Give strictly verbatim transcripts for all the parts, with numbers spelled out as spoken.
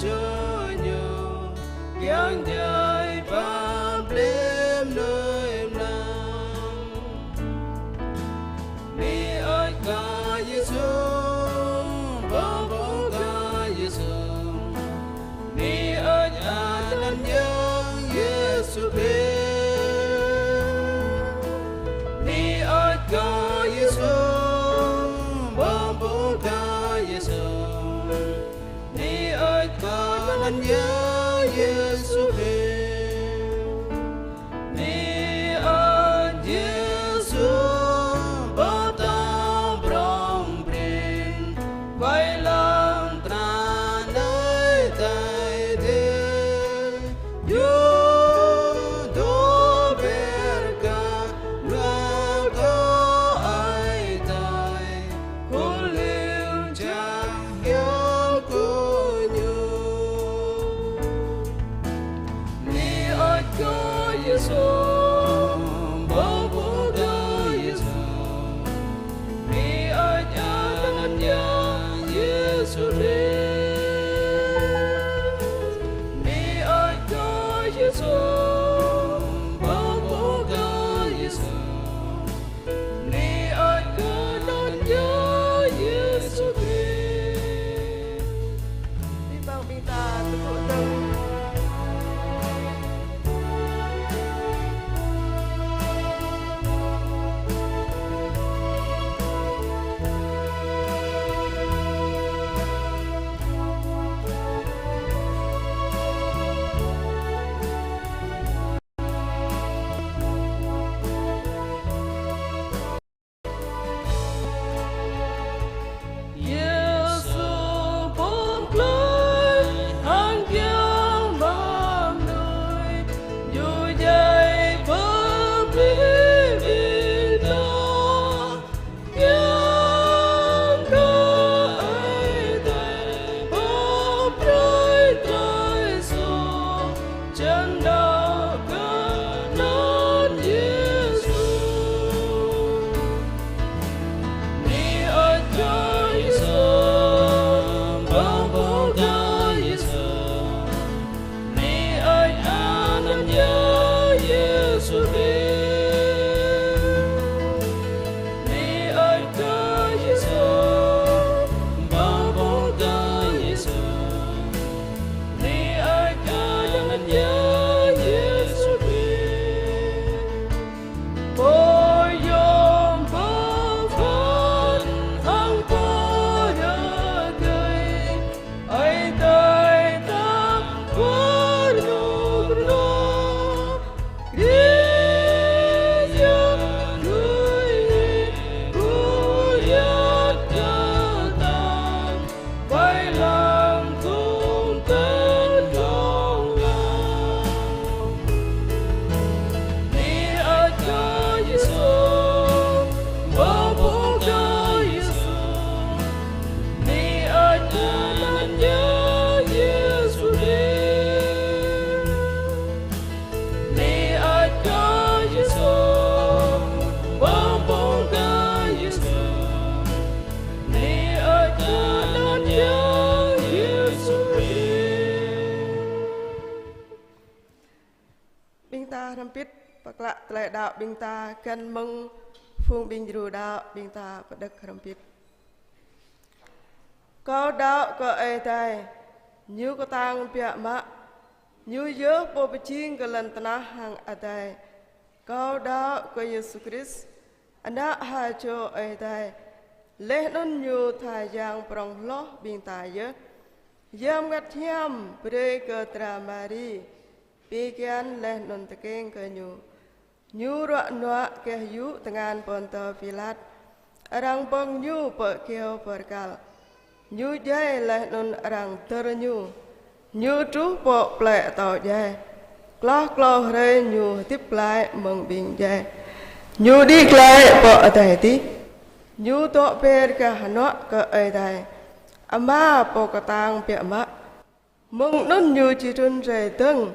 Čô ñu kiăng djai pap lĕ mơnuih mlam. Ni ơi kơ Yêsu, bơbô kơ Yêsu. Ni ơi anăn Yang Yêsu Krist. Ni ơi kơ Yêsu, bơbô kơ Yêsu. Ni ơi kơ anăn Yang Yêsu Krist. Ni ơi Yêsu, bơbô ta prong prin, wai lăng tơnah anai tai dêh. Ñu dŏ ƀơi kơ nua kơ Ơi Adai, khul ling jang hiam kơ ñu. Ni ơi kơ Yêsu, bơbô kơ Yêsu. Ni ơi anăn Yang Yêsu Krist. Ni ơi kơ Yêsu, bơbô kơ Yêsu. Ni ơi kơ anăn Yang Yêsu Krist. Ƀing ta tơgŭ dơ̆ng. Yêsu pơm glăi hăng kiăng mă mơnuih, Ñu djai pơm glăi ƀing ta. Kiăng kơ Ơi Adai pơm brơi tơlơi soh, čang đaŏ kơ anăn Yêsu. Ni ơi kơ Yêsu, bơbô kơ Yêsu. Ni ơi anăn Yang Yêsu Krist. Ni ơi kơ Yêsu, bơbô kơ Yêsu. Ni ơi kơ anăn Yang Yêsu Krist. Pô yôm pơphan hăng pô rơkơi, Ơi Adai tăm pơrơnŭk rơnŭk. Krist Yang nuih kơyât kơtang, wai lăng kông tơl hlŏng lar. Ni ơi kơ Yêsu, bơbô kơ Yêsu. Ni ơi anăn Yang Yêsu Krist. Ni ơi kơ Yêsu, bơbô kơ Yêsu. Ni ơi kơ anăn Yang Yêsu Krist. Ƀing ta hrŏm hơbĭt pơklă tơlơi đaŏ ƀing ta găn mơ̆ng phung ƀing djru đaŏ, ƀing ta pơđŏk hrŏm hơbĭt. Kâo đaŏ kơ Ơi Adai, Ñu kơtang biă mă, Ñu yơh Pô pơjing kơ lŏn tơnah hăng adai. Kâo đaŏ kơ Yêsu Krist, Ană ha čô Ơi Adai, laih anŭn Ñu tha yang prŏng hloh ƀing ta yơh. Yang Bơngăt Hiam brơi kơ dra Mari, pi kian laih anŭn tơkeng kơ Ñu. Ñu ruă nuă gah yŭ tơngan Pôntơ Pilat. Arăng pơ̆ng Ñu pơ kyâo bơrkal. Ñu djai laih anŭn arăng dơr Ñu. Ñu truh pơ plơi atâo djai. Klâo klâo hrơi Ñu hơdip glaĭ mơ̆ng ƀing djai. Ñu đĭ glaĭ pơ adai adih. Ñu dŏ ber gah hơnuă kơ Ơi Adai Ama Pô kơtang biă mă. Mơ̆ng anŭn Ñu či trŭn rai dơ̆ng,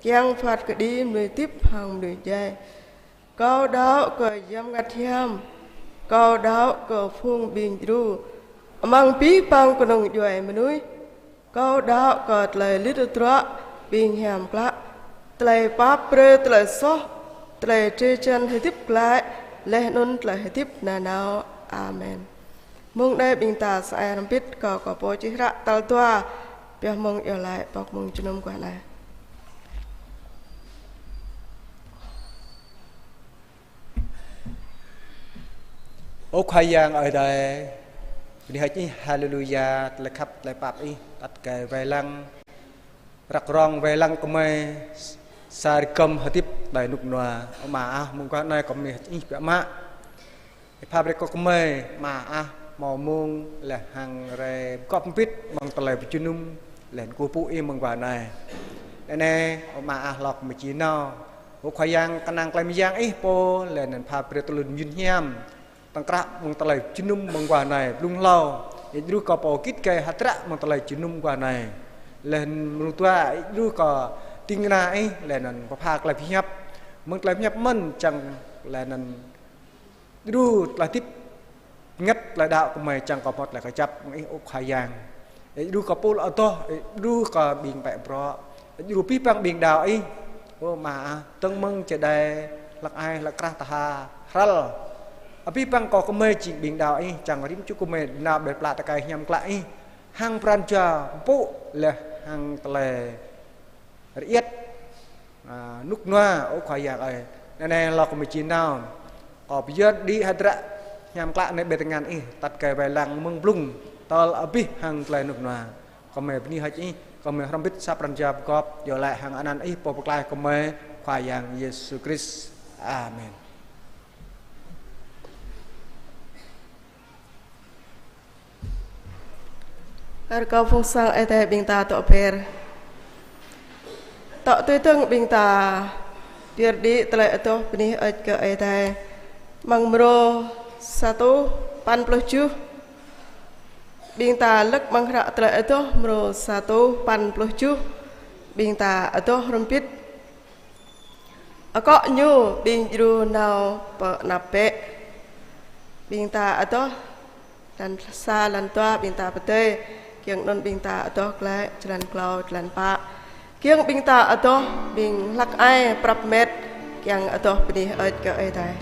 kiăng phat kơđi mơnuih hơdip hăng mơnuih djai. Kâo đaŏ kơ Yang Bơngăt Hiam, kâo đaŏ kơ phung ƀing djru, amăng abih bang kơnung djuai mơnuih. Kâo đaŏ kơ tơlơi lit tơdruă ƀing hiam klă, tơlơi pap brơi tơlơi soh, tơlơi drơi jăn hơdip glaĭ, laih anŭn tơlơi hơdip nanao. Amen. Mông anai ƀing ta sa ai hrŏm hơbĭt kơ kâo pô čih hră tal dua, pioh mơ̆ng iâu laĭ pŏk mơ̆ng jơnum guah anai. Ơ Khua Yang Ơi Adai, bơni hơơč Ih, haleluya, tơlơi khăp, tơlơi pap Ih, tăt kơ wai lăng, răk rong wai lăng kơmơi sa rơgăm hơdip tơlơi rơnŭk rơnua. Ơ Ama ah, mơguah anai kơmơi hơơč Ih biă mă. Ih pha brơi kơ kơmơi, Ama ah, hmâo mông laih hăng rai pơgop hơbĭt mơ̆ng tơlơi pơjơnum, laih anŭn kơkuh pơpŭ Ih mơguah anai. Anai, Ama ah, lŏk mơ̆ng či nao. Ơ Khua Yang, kơnang tơlơi mơyang Ih pô, laih anŭn pha brơi tơlơi mơyun hiam. Tơ̆ng krah mơ̆ng tơlơi jơnum mơguah anai, blung hlâo. Ih djru kơ pô git gai hơdră mơ̆ng tơlơi jơnum guah anai. Laih anŭn mơnuih dua, Ih djru kơ ding kơna Ih, laih anŭn pơpha tơlơi pơhiăp. Mơ̆ng tơlơi pơhiăp mơ̆n čang, laih anŭn djru tơlơi hơdip ngăt tơlơi đaŏ kơmơi čang kơ hmâo tơlơi kơjăp mơ̆ng Ih, ơ Khua Yang. Ih djru kơ pô adoh, Ih djru kơ ƀing pĕ brŏ, Ih djru abih bang ƀing đaŏ Ih. Ơ Ama ah, dơ̆ng mơ̆ng čơđai, hlăk ai, hlăk krah, tơha, hrăl. Abih bang kơ kơmơi jing ƀing đaŏ Ih, čang rĭm čô kơmơi nao ƀơi pla tơkai hiam klă Ih. Hăng pran jua pơpŭ laih hăng tơlơi rơiăt, a, rơnŭk rơnua, ơ Khua Yang ơi. Anai, anai lŏk kơmơi či nao. Kâo pơyơr đĭ hơdră hiam klă anai ƀơi tơngan Ih, tăt kơ wai lăng mơ̆ng blung, tơl abih hăng tơlơi rơnŭk rơnua. Kơmơi bơni hơơč Ih, kơmơi hrŏm hơbĭt sa pran jua pơgop, iâu laĭ hăng anăn Ih pô pơklaih kơmơi, Khua Yang Yêsu Krist. Amen. Rơkâo Phung Sang Ơi Adai ƀing ta dŏ be̱r. Dŏ tui dơ̆ng ƀing ta pơyơr đĭ tơlơi adoh bơni hơơč kơ Ơi Adai. Amăng mrô sa rơtuh păn pluh tơjuh. Ƀing ta lơ̆k amăng hră tơlơi adoh mrô sa rơtuh păn pluh tơjuh. Ƀing ta adoh hrŏm hơbĭt. Akŏ ñu ƀing djru nao pơ anăp bĕ. Ƀing ta adoh lăn sa lăn dua ƀing ta pơdơi, kiăng anŭn ƀing ta adoh glaĭ jơlan klâo jơlan pă. Kiăng ƀing ta adoh ƀing hlăk ai prăp met, kiăng adoh bơni hơơč kơ Ơi Adai.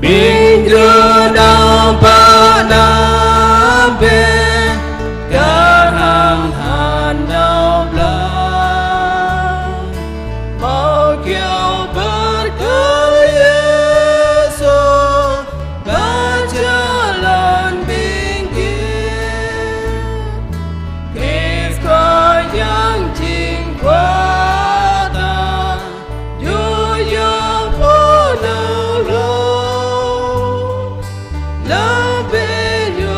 Ƀing djru nao pơ anăp bĕ, kar hăng hăn nao blah. Hmâo kyâo bơrkal Yêsu, ba jơlan ƀing gih. Krist Khua Yang jing Khua ta, djru yơh pô nao hloh. Lăng bĕ ñu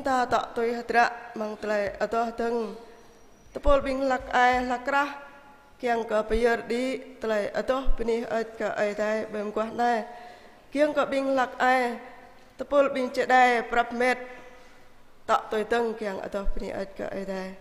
ta tŏ tui hơdră amăng tơlơi adoh dơ̆ng. Tơpul ƀing hlăk ai hlăk krah, kiăng kơ pơyơr đĭ tơlơi adoh bơni hơơč kơ Ơi Adai ƀơi mơguah anai. Kiăng kơ ƀing hlăk ai, tơpul ƀing čơđai prăp met, tŏ tui dơ̆ng kiăng adoh bơni hơơč kơ Ơi Adai.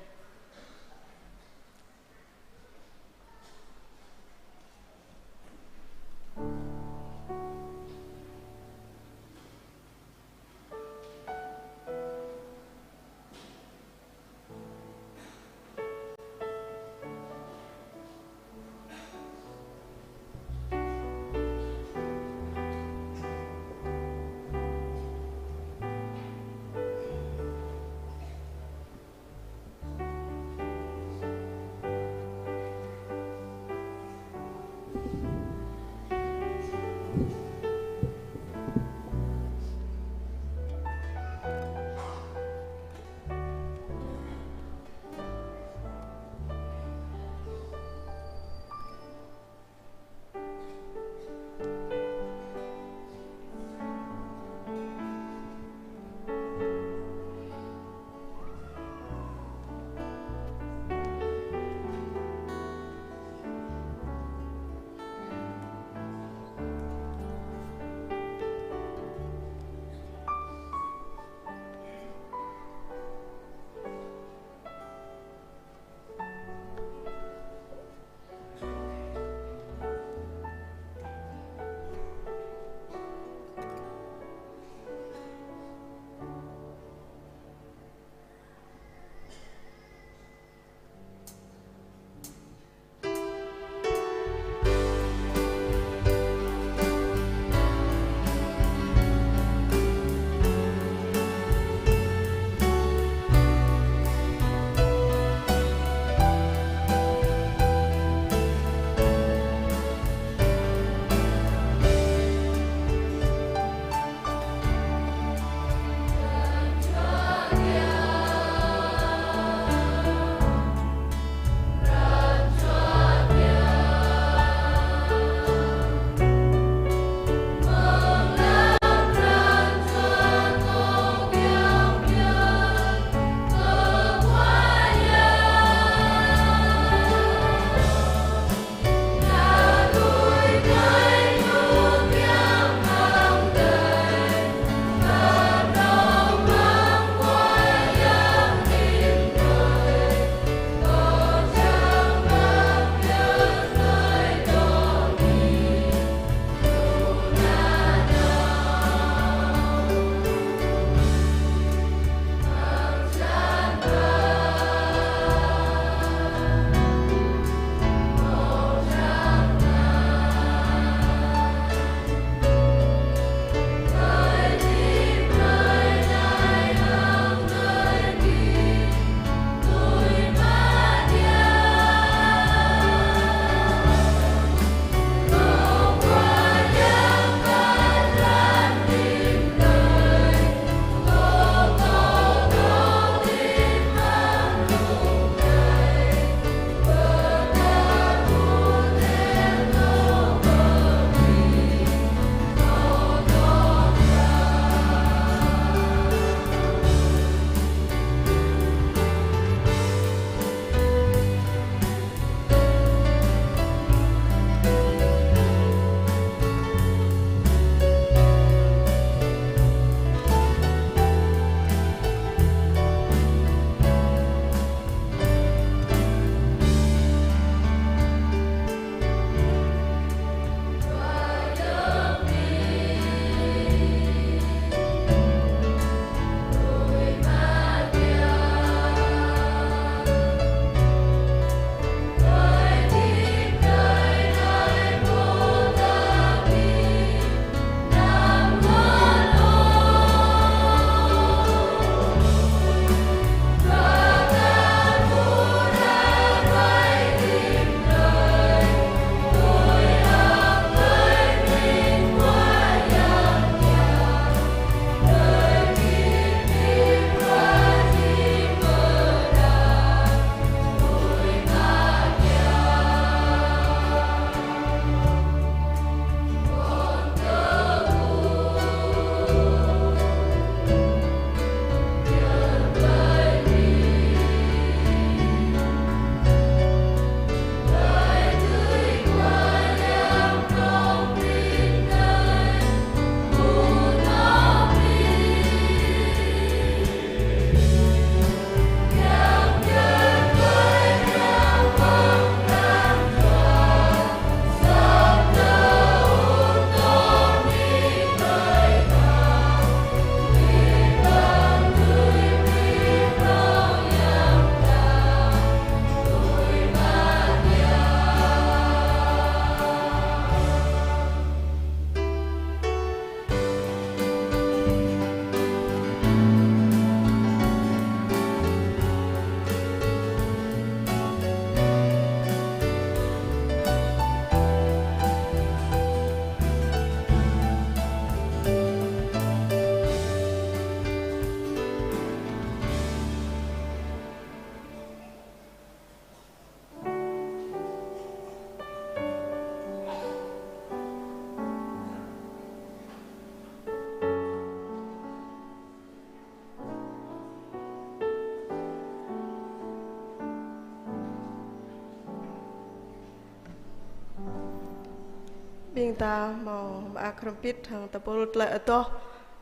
Ƀing ta hmâo mơak hrŏm hơbĭt hăng tơpul tơlơi adoh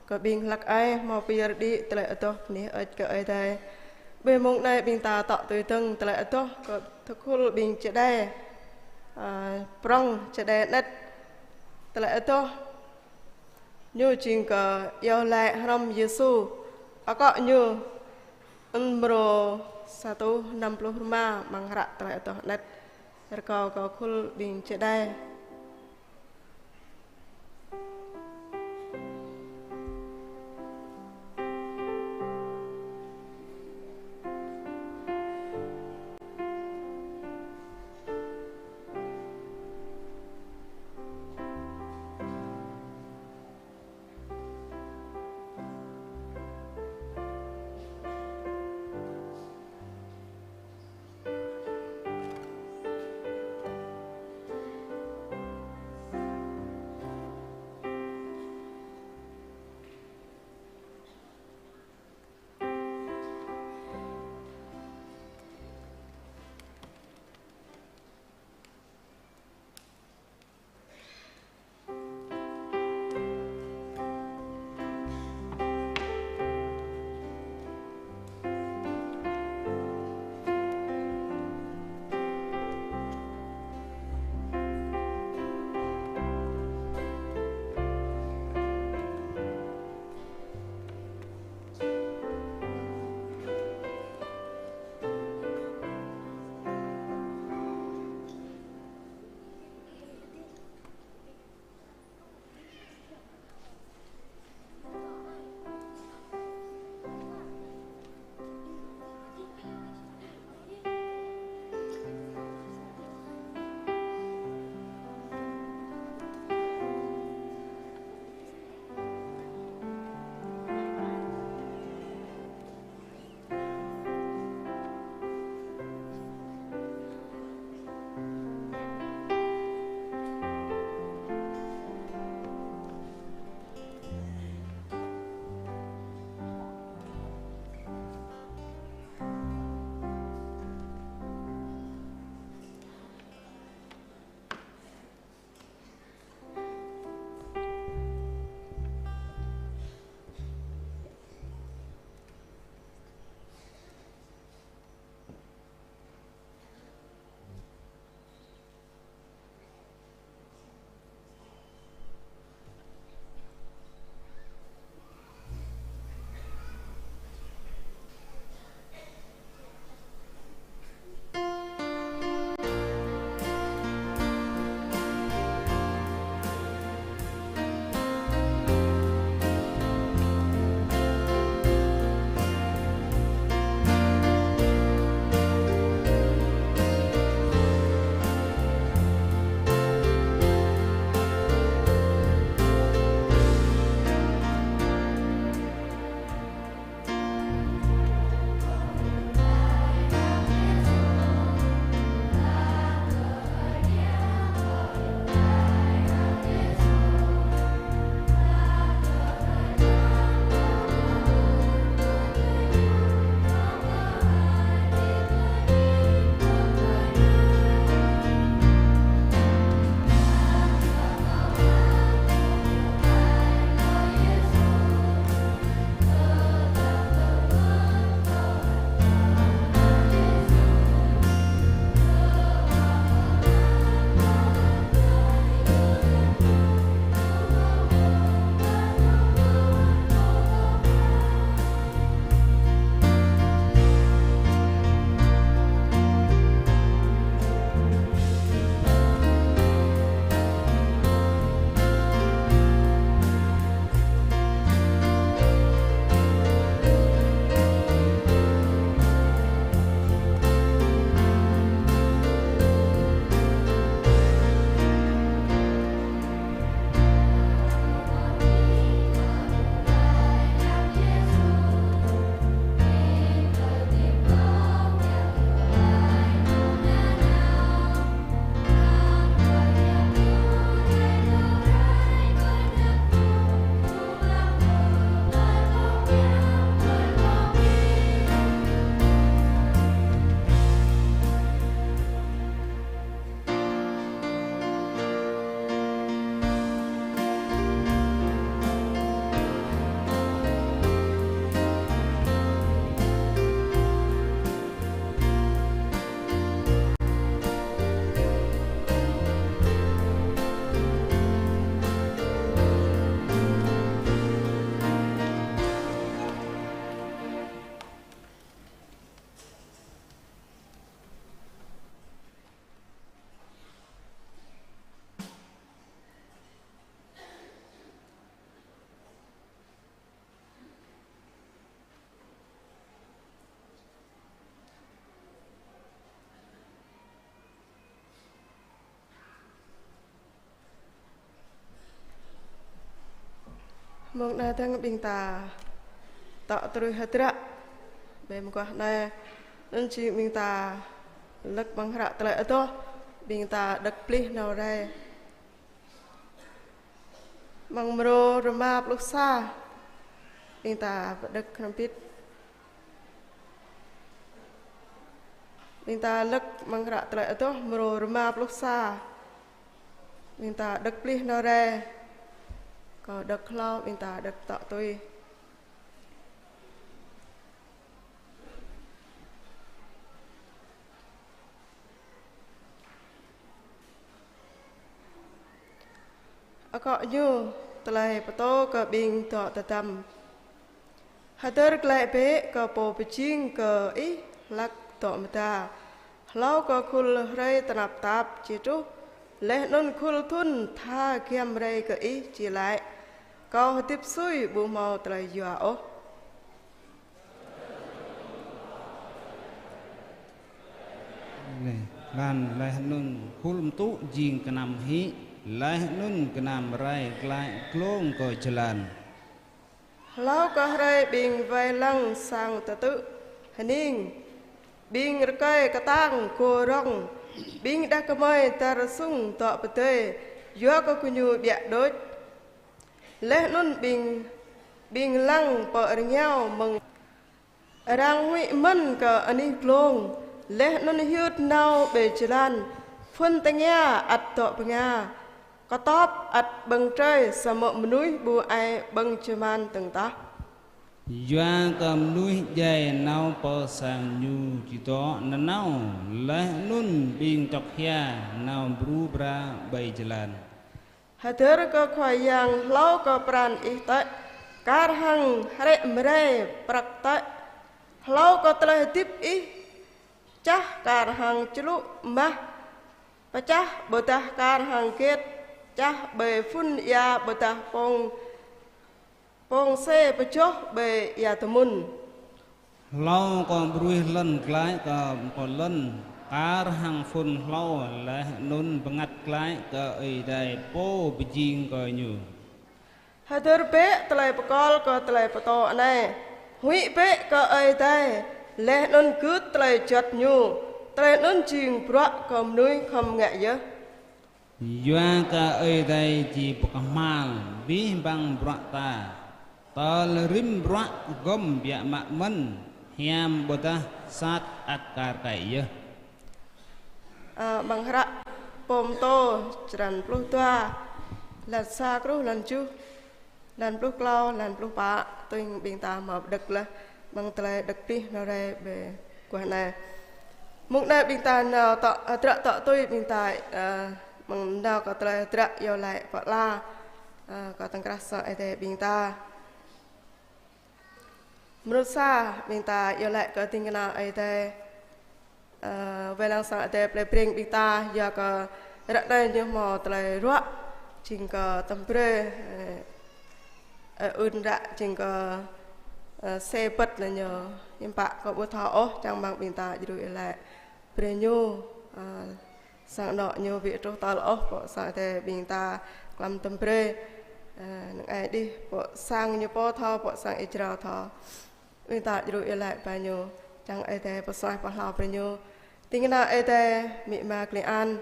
kơ ƀing hlăk ai hmâo pơyơr đĭ tơlơi adoh bơni hơơč kơ Ơi Adai. Ƀơi mông anai ƀing ta tŏ tui dơ̆ng tơlơi adoh kơ tơkhul ƀing čơđai, a, prŏng čơđai anet. Tơlơi adoh ñu jing kơ iâu laĭ hrŏm Yêsu, akŏ ñu, ưm, mrô sa rơtuh năm pluh rơma amăng hră tơlơi adoh anet. Rơkâo kơ khul ƀing čơđai. Mơ̆ng anai dơ̆ng ƀing ta tŏ tui hơdră ƀơi mơguah anai, anŭn jing ƀing ta lơ̆k amăng hră tơlơi adoh, ƀing ta đŏk plih nao rai. Amăng mrô rơma pluh sa, ƀing ta pơđŏk hrŏm hơbĭt. Ƀing ta lơ̆k amăng hră tơlơi adoh mrô rơma pluh sa. Ƀing ta đŏk plih nao rai. Kâo đŏk hlâo, ƀing ta đŏk tŏ tui. Akŏ ñu: Tơlơi pơtô kơ ƀing dŏ tơdăm. Hơdơr glaĭ bĕ kơ Pô pơjing kơ ih hlak dŏ mơda, hlâo kơ khul hrơi tơnap tap či truh, laih anŭn khul thŭn tha giăm rai kơ ih či laĭ: Kâo hơdip sui, ƀu hmâo tơlơi yua ôh. Laih, laih anŭn khul mơtŭ jing gơnam hĭ, laih anŭn gơnam rai glaĭ glông kơ jơlan. Hlâo kơ hrơi ƀing wai lăng sang tơtư̆ hơning, ƀing rơkơi kơtang gô rŏng, ƀing đah kơmơi dar sung dŏ pơdơi, yua kơ gơñu ƀiă đôč. Laih anŭn ƀing, ƀing lăng pơ rơngiao mơ̆ng arăng huĭ mơ̆n kơ anih glông, laih anŭn hyưt nao ƀơi jơlan, phŭn tơngia ăt dŏ bơnga, kơtop ăt ƀơ̆ng trơi, samơ̆ mơnuih ƀu ai ƀơ̆ng jơman dơ̆ng tah. Yua kơ mơnuih djai nao pơ sang ñu či dŏ nanao, laih anŭn ƀing čŏk hia nao bru bra ƀơi jơlan. Hơdơr kơ Khua Yang hlâo kơ pran ih tơ̆, kar hăng hrĕ mơrai prăk tơ̆, hlâo kơ tơlơi hơdip ih čah kar hăng člŭ mah, pơčah ƀôdah kar hăng gĕt čah ƀơi phŭn ia ƀôdah pông, pông sê pơjoh ƀơi ia tơmun. Hlâo kơ bruih lŏn glaĭ kơ pô lŏn, kar hăng phŭn hlâo laih anŭn bơngăt glaĭ kơ Ơi Adai Pô pơjing kơ ñu. Hơdơr bĕ tơlơi pơkŏl kơ tơlơi pơtô anai: Huĭ bĕ kơ Ơi Adai, laih anŭn gưt tơlơi juăt ñu, tơlơi anŭn jing bruă kơ mơnuih khŏm ngă yơh. Yua kơ Ơi Adai či pơkơhmal abih bang bruă ta, tơl rĭm bruă gŏm biă mă mơ̆n, hiam ƀôdah sat ăt kar kaĭ yơh. Ơ, amăng hră Pơtô črăn pluh dua, lăn sa truh lăn tơjuh. Lăn pluh klâo, lăn pluh pă, tui ƀing ta hmâo pơđŏk laih, amăng tơlơi đŏk plih nao rai ƀơi mơguah anai. Mơ̆ng anai ƀing ta nao tŏ, ơ, hơdră tŏ tui ƀing ta, ơ, mơ̆ng nao kơ tơlơi hơdră iâu laĭ pơala, ơ, kơ tơ̆ng krah sang Ơi Adai ƀing ta. Mơnuih sa ƀing ta iâu laĭ kơ ding kơna Ơi Adai, ơ, wai lăng sang Ơi Adai plei Breng ƀing ta, yua kơ ră anai ñu hmâo tơlơi ruă, jing kơ tơm brơi, ơ, ơ, ưn ră, jing kơ, ơ, sê bơ̆t lĕ ñu, hiư̆m pă kơ ƀu thâo ôh, čang mơ̆ng ƀing ta djru iâu laĭ brơi ñu, ơ, sang anŏ ñu ƀu truh tơl ôh, pô sang Ơi Adai ƀing ta klăm tơm brơi, ơ, năng ai đih, pô sang ñu pô thâo, pô sang ia jrao thâo. Ƀing ta djru iâu laĭ ba ñu, čang Ơi Adai pơsuaih pơhlao brơi ñu. Ding kơna Ơi Adai, amĭ ama Klin An,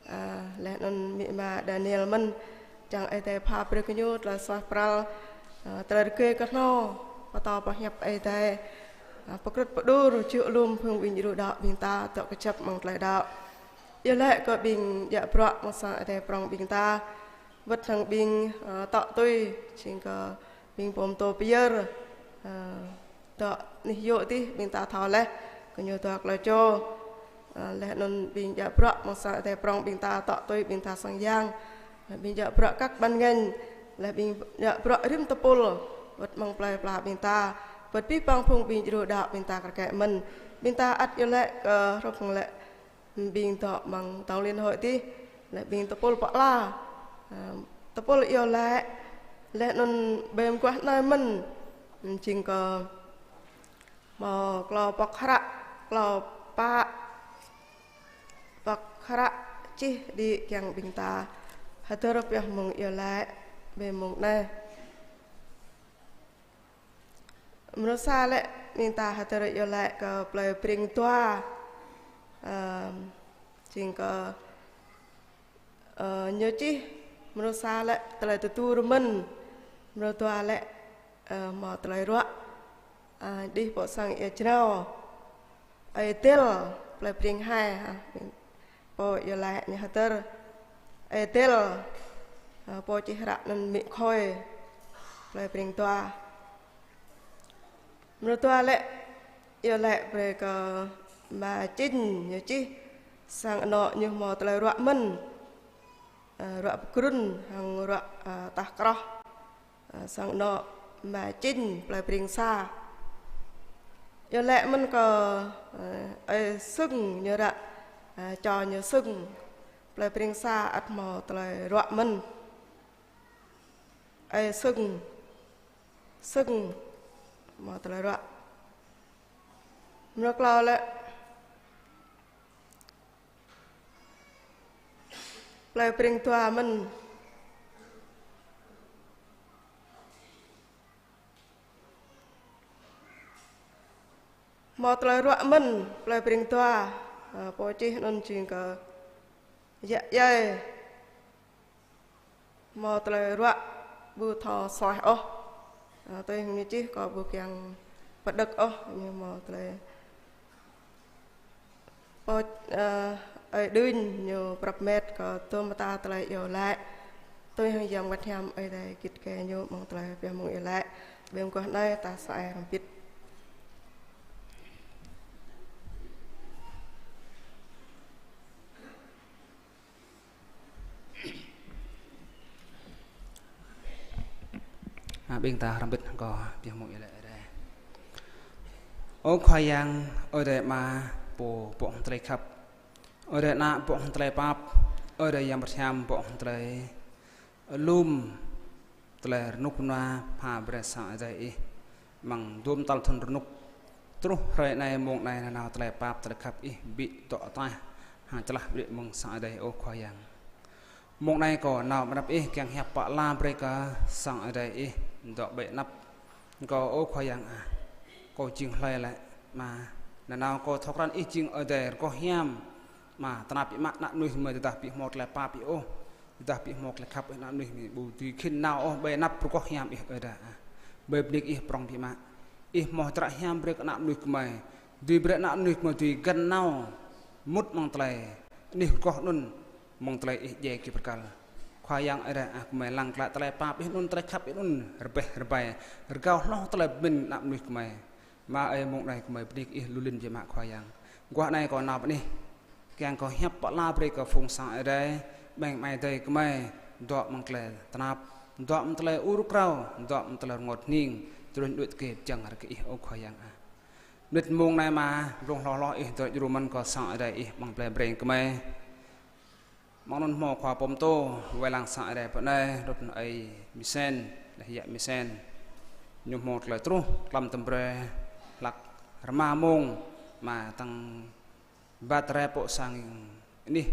ơ, laih anŭn amĭ ama Daniel mơ̆n, čang Ơi Adai pha brơi kơ ñu tơlơi suaih pral, ơ, tơlơi rơgơi kơhnâo, pơtô pơhiăp Ơi Adai, ơ, pơkrưt pơđur, jơ̆ lŏm phung ƀing djru đaŏ ƀing ta, dŏ kơjăp amăng tơlơi đaŏ. Iâu laĭ kơ ƀing djă bruă amăng sang Ơi Adai prŏng ƀing ta, wơ̆t hăng ƀing, ơ, tŏ tui, jing kơ ƀing pô pơtô pơyơr, ơ, dŏ anih yŏ adih ƀing ta thâo laih, kơ ñu dua klâo čô, ơ, laih anŭn ƀing djă bruă amăng sang Ơi Adai prŏng ƀing ta tŏ tui ƀing ta sang yang, laih ƀing djă bruă kăk ƀăn ngăn, laih ƀing djă bruă rĭm tơpul, wơ̆t amăng plơi pla ƀing ta, wơ̆t abih bang phung ƀing djru đaŏ ƀing ta kar kaĭ mơ̆n, ƀing ta ăt iâu laĭ kơ hrup hăng laĭ ƀing dŏ amăng tŏng liên hội adih, laih ƀing tơpul pơala, ơ, tơpul iâu laĭ, laih anŭn ƀơi mơguah anai mơ̆n, jing kơ hmâo klâo pŏk hră, klâo pă pŏk hră čih đĭ kiăng ƀing ta hơdơr pioh mơ̆ng iâu laĭ ƀơi mông anai. Mrô sa lĕ ƀing ta hơdơr iâu laĭ kơ plơi Breng Dua. Ơ, jing kơ, ơ, ñu čih mrô sa lĕ tơlơi tơdu rơmơ̆n. Mrô dua lĕ, ơ, hmâo tơlơi ruă. Ơ, đih pô sang ia jrao. Ơi Dêl, plơi Breng Hai, ha. Pô iâu laĭ ñu hơdơr. Ơi Dêl, ơ, pô čih hră anŭn Mĭ Khôi, plơi Breng Dua. Mrô dua lĕ iâu laĭ brơi kơ Ama Činh, ñu čih sang anŏ ñu hmâo tơlơi ruă mơ̆n. Ơ, ruă pơgrŭn hăng ruă, ơ, tah kroh. Ơ, sang anŏ Ama Činh, plơi Breng Sa. Iâu laĭ mơ̆n kơ, ơ, ơi Sưng ñu ră, ơ, čô ñu Sưng, plơi Breng Sa ăt hmâo tơlơi ruă mơ̆n. Ơi Sưng, Sưng, hmâo tơlơi ruă. Mrô klâo lĕ plơi Breng Dua mơ̆n. Hmâo tơlơi ruă mơ̆n, plơi Breng Dua, ơ, pô čih anŭn jing kơ Yă Yai. Hmâo tơlơi ruă ƀu thâo suaih ôh. Ơ, tui hăng ñu čih kâo ƀu kiăng pơđơ̆k ôh, ñu hmâo tơlơi. Pô, ơ, ơi Đưnh ñu prăp met kơ tơm ta tơlơi iâu laĭ. Tui hăng Yang Bơngăt Hiam Ơi Adai git gai ñu mơ̆ng tơlơi pioh mơ̆ng iâu laĭ. Ƀing gah anai ta sa ai hrŏm hơbĭt. Ha, ƀing ta hrŏm hơbĭt kơ pioh mơ̆ng iâu laĭ Ơi Adai. Ơ Khua Yang, Ơi Adai Ama, pô pŏk hăng tơlơi khăp. Ơi Adai Ană pŏk hăng tơlơi pap. Ơi Adai Yang Bơngăt Hiam pŏk hăng tơlơi lŏm, tơlơi rơnŭk rơnua pha brơi sang Ơi Adai Ih. Amăng dôm tal thŭn rơnŭk. Truh hrơi anai, mông anai nanao tơlơi pap, tơlơi khăp Ih ƀu dŏ ataih, hăng čơlah ƀrư̆ mơ̆ng sang Ơi Adai, ơ Khua Yang. Mông anai kâo nao ƀơi anăp Ih kiăng hiăp pơala brơi kơ sang Ơi Adai Ih dŏ ƀơi anăp kâo, ơ Khua Yang ah. Kâo jing hlơi lĕ, Ama, nanao kâo thâo krăn Ih jing Ơi Adai rơgoh hiam, Ama, tơnap biă mă ană mơnuih gơmơi tơdah ƀu hmâo tơlơi pap Ih ôh, tơdah ƀu hmâo tơlơi khăp Ih, ană mơnuih gơmơi ƀu dưi khĭn nao ôh ƀơi anăp rơgoh hiam Ih, Ơi Adai ah. Ƀơi bơni kơ Ih prŏng biă mă. Ih hmâo hră hiam brơi kơ ană mơnuih gơmơi. Dưi brơi ană mơnuih gơmơi dưi găn nao mŭt amăng tơlơi anih rơgoh anŭn, amăng tơlơi Ih djai git bơrkal. Khua Yang Ơi Adai ah, gơmơi lăng glaĭ tơlơi pap Ih anŭn, tơlơi khăp Ih anŭn rơbeh rơbai, rơgao hloh tơlơi pơmĭn ană mơnuih gơmơi. Ama ơi, mông anai gơmơi bơni kơ Ih lu lin biă mă Khua Yang. Guah anai kâo nao ƀơi anih kiăng kâo hiăp pơala brơi kơ phung sang Ơi Adai, ƀing amai adơi gơmơi dŏ amăng tơlơi tơnap, dŏ amăng tơlơi ur krao, dŏ amăng tơlơi rơngot hning, truh đuaĭ tơkê pơjing rơkơi Ih, ơ Khua Yang ah. Mơnit mông anai Ama, blung hloh hloh Ih dŏ djru mơ̆n kơ sang Ơi Adai Ih amăng plơi Breng gơmơi. Amăng anŭn hmâo khua pô pơtô wai lăng sang Ơi Adai pơ anai, rŭt ơi Misen, laih yă Misen. Ñu hmâo tơlơi truh tlam tơm brơi hlăk rơma mông, Ama, tăng bat rai pŏk sang anih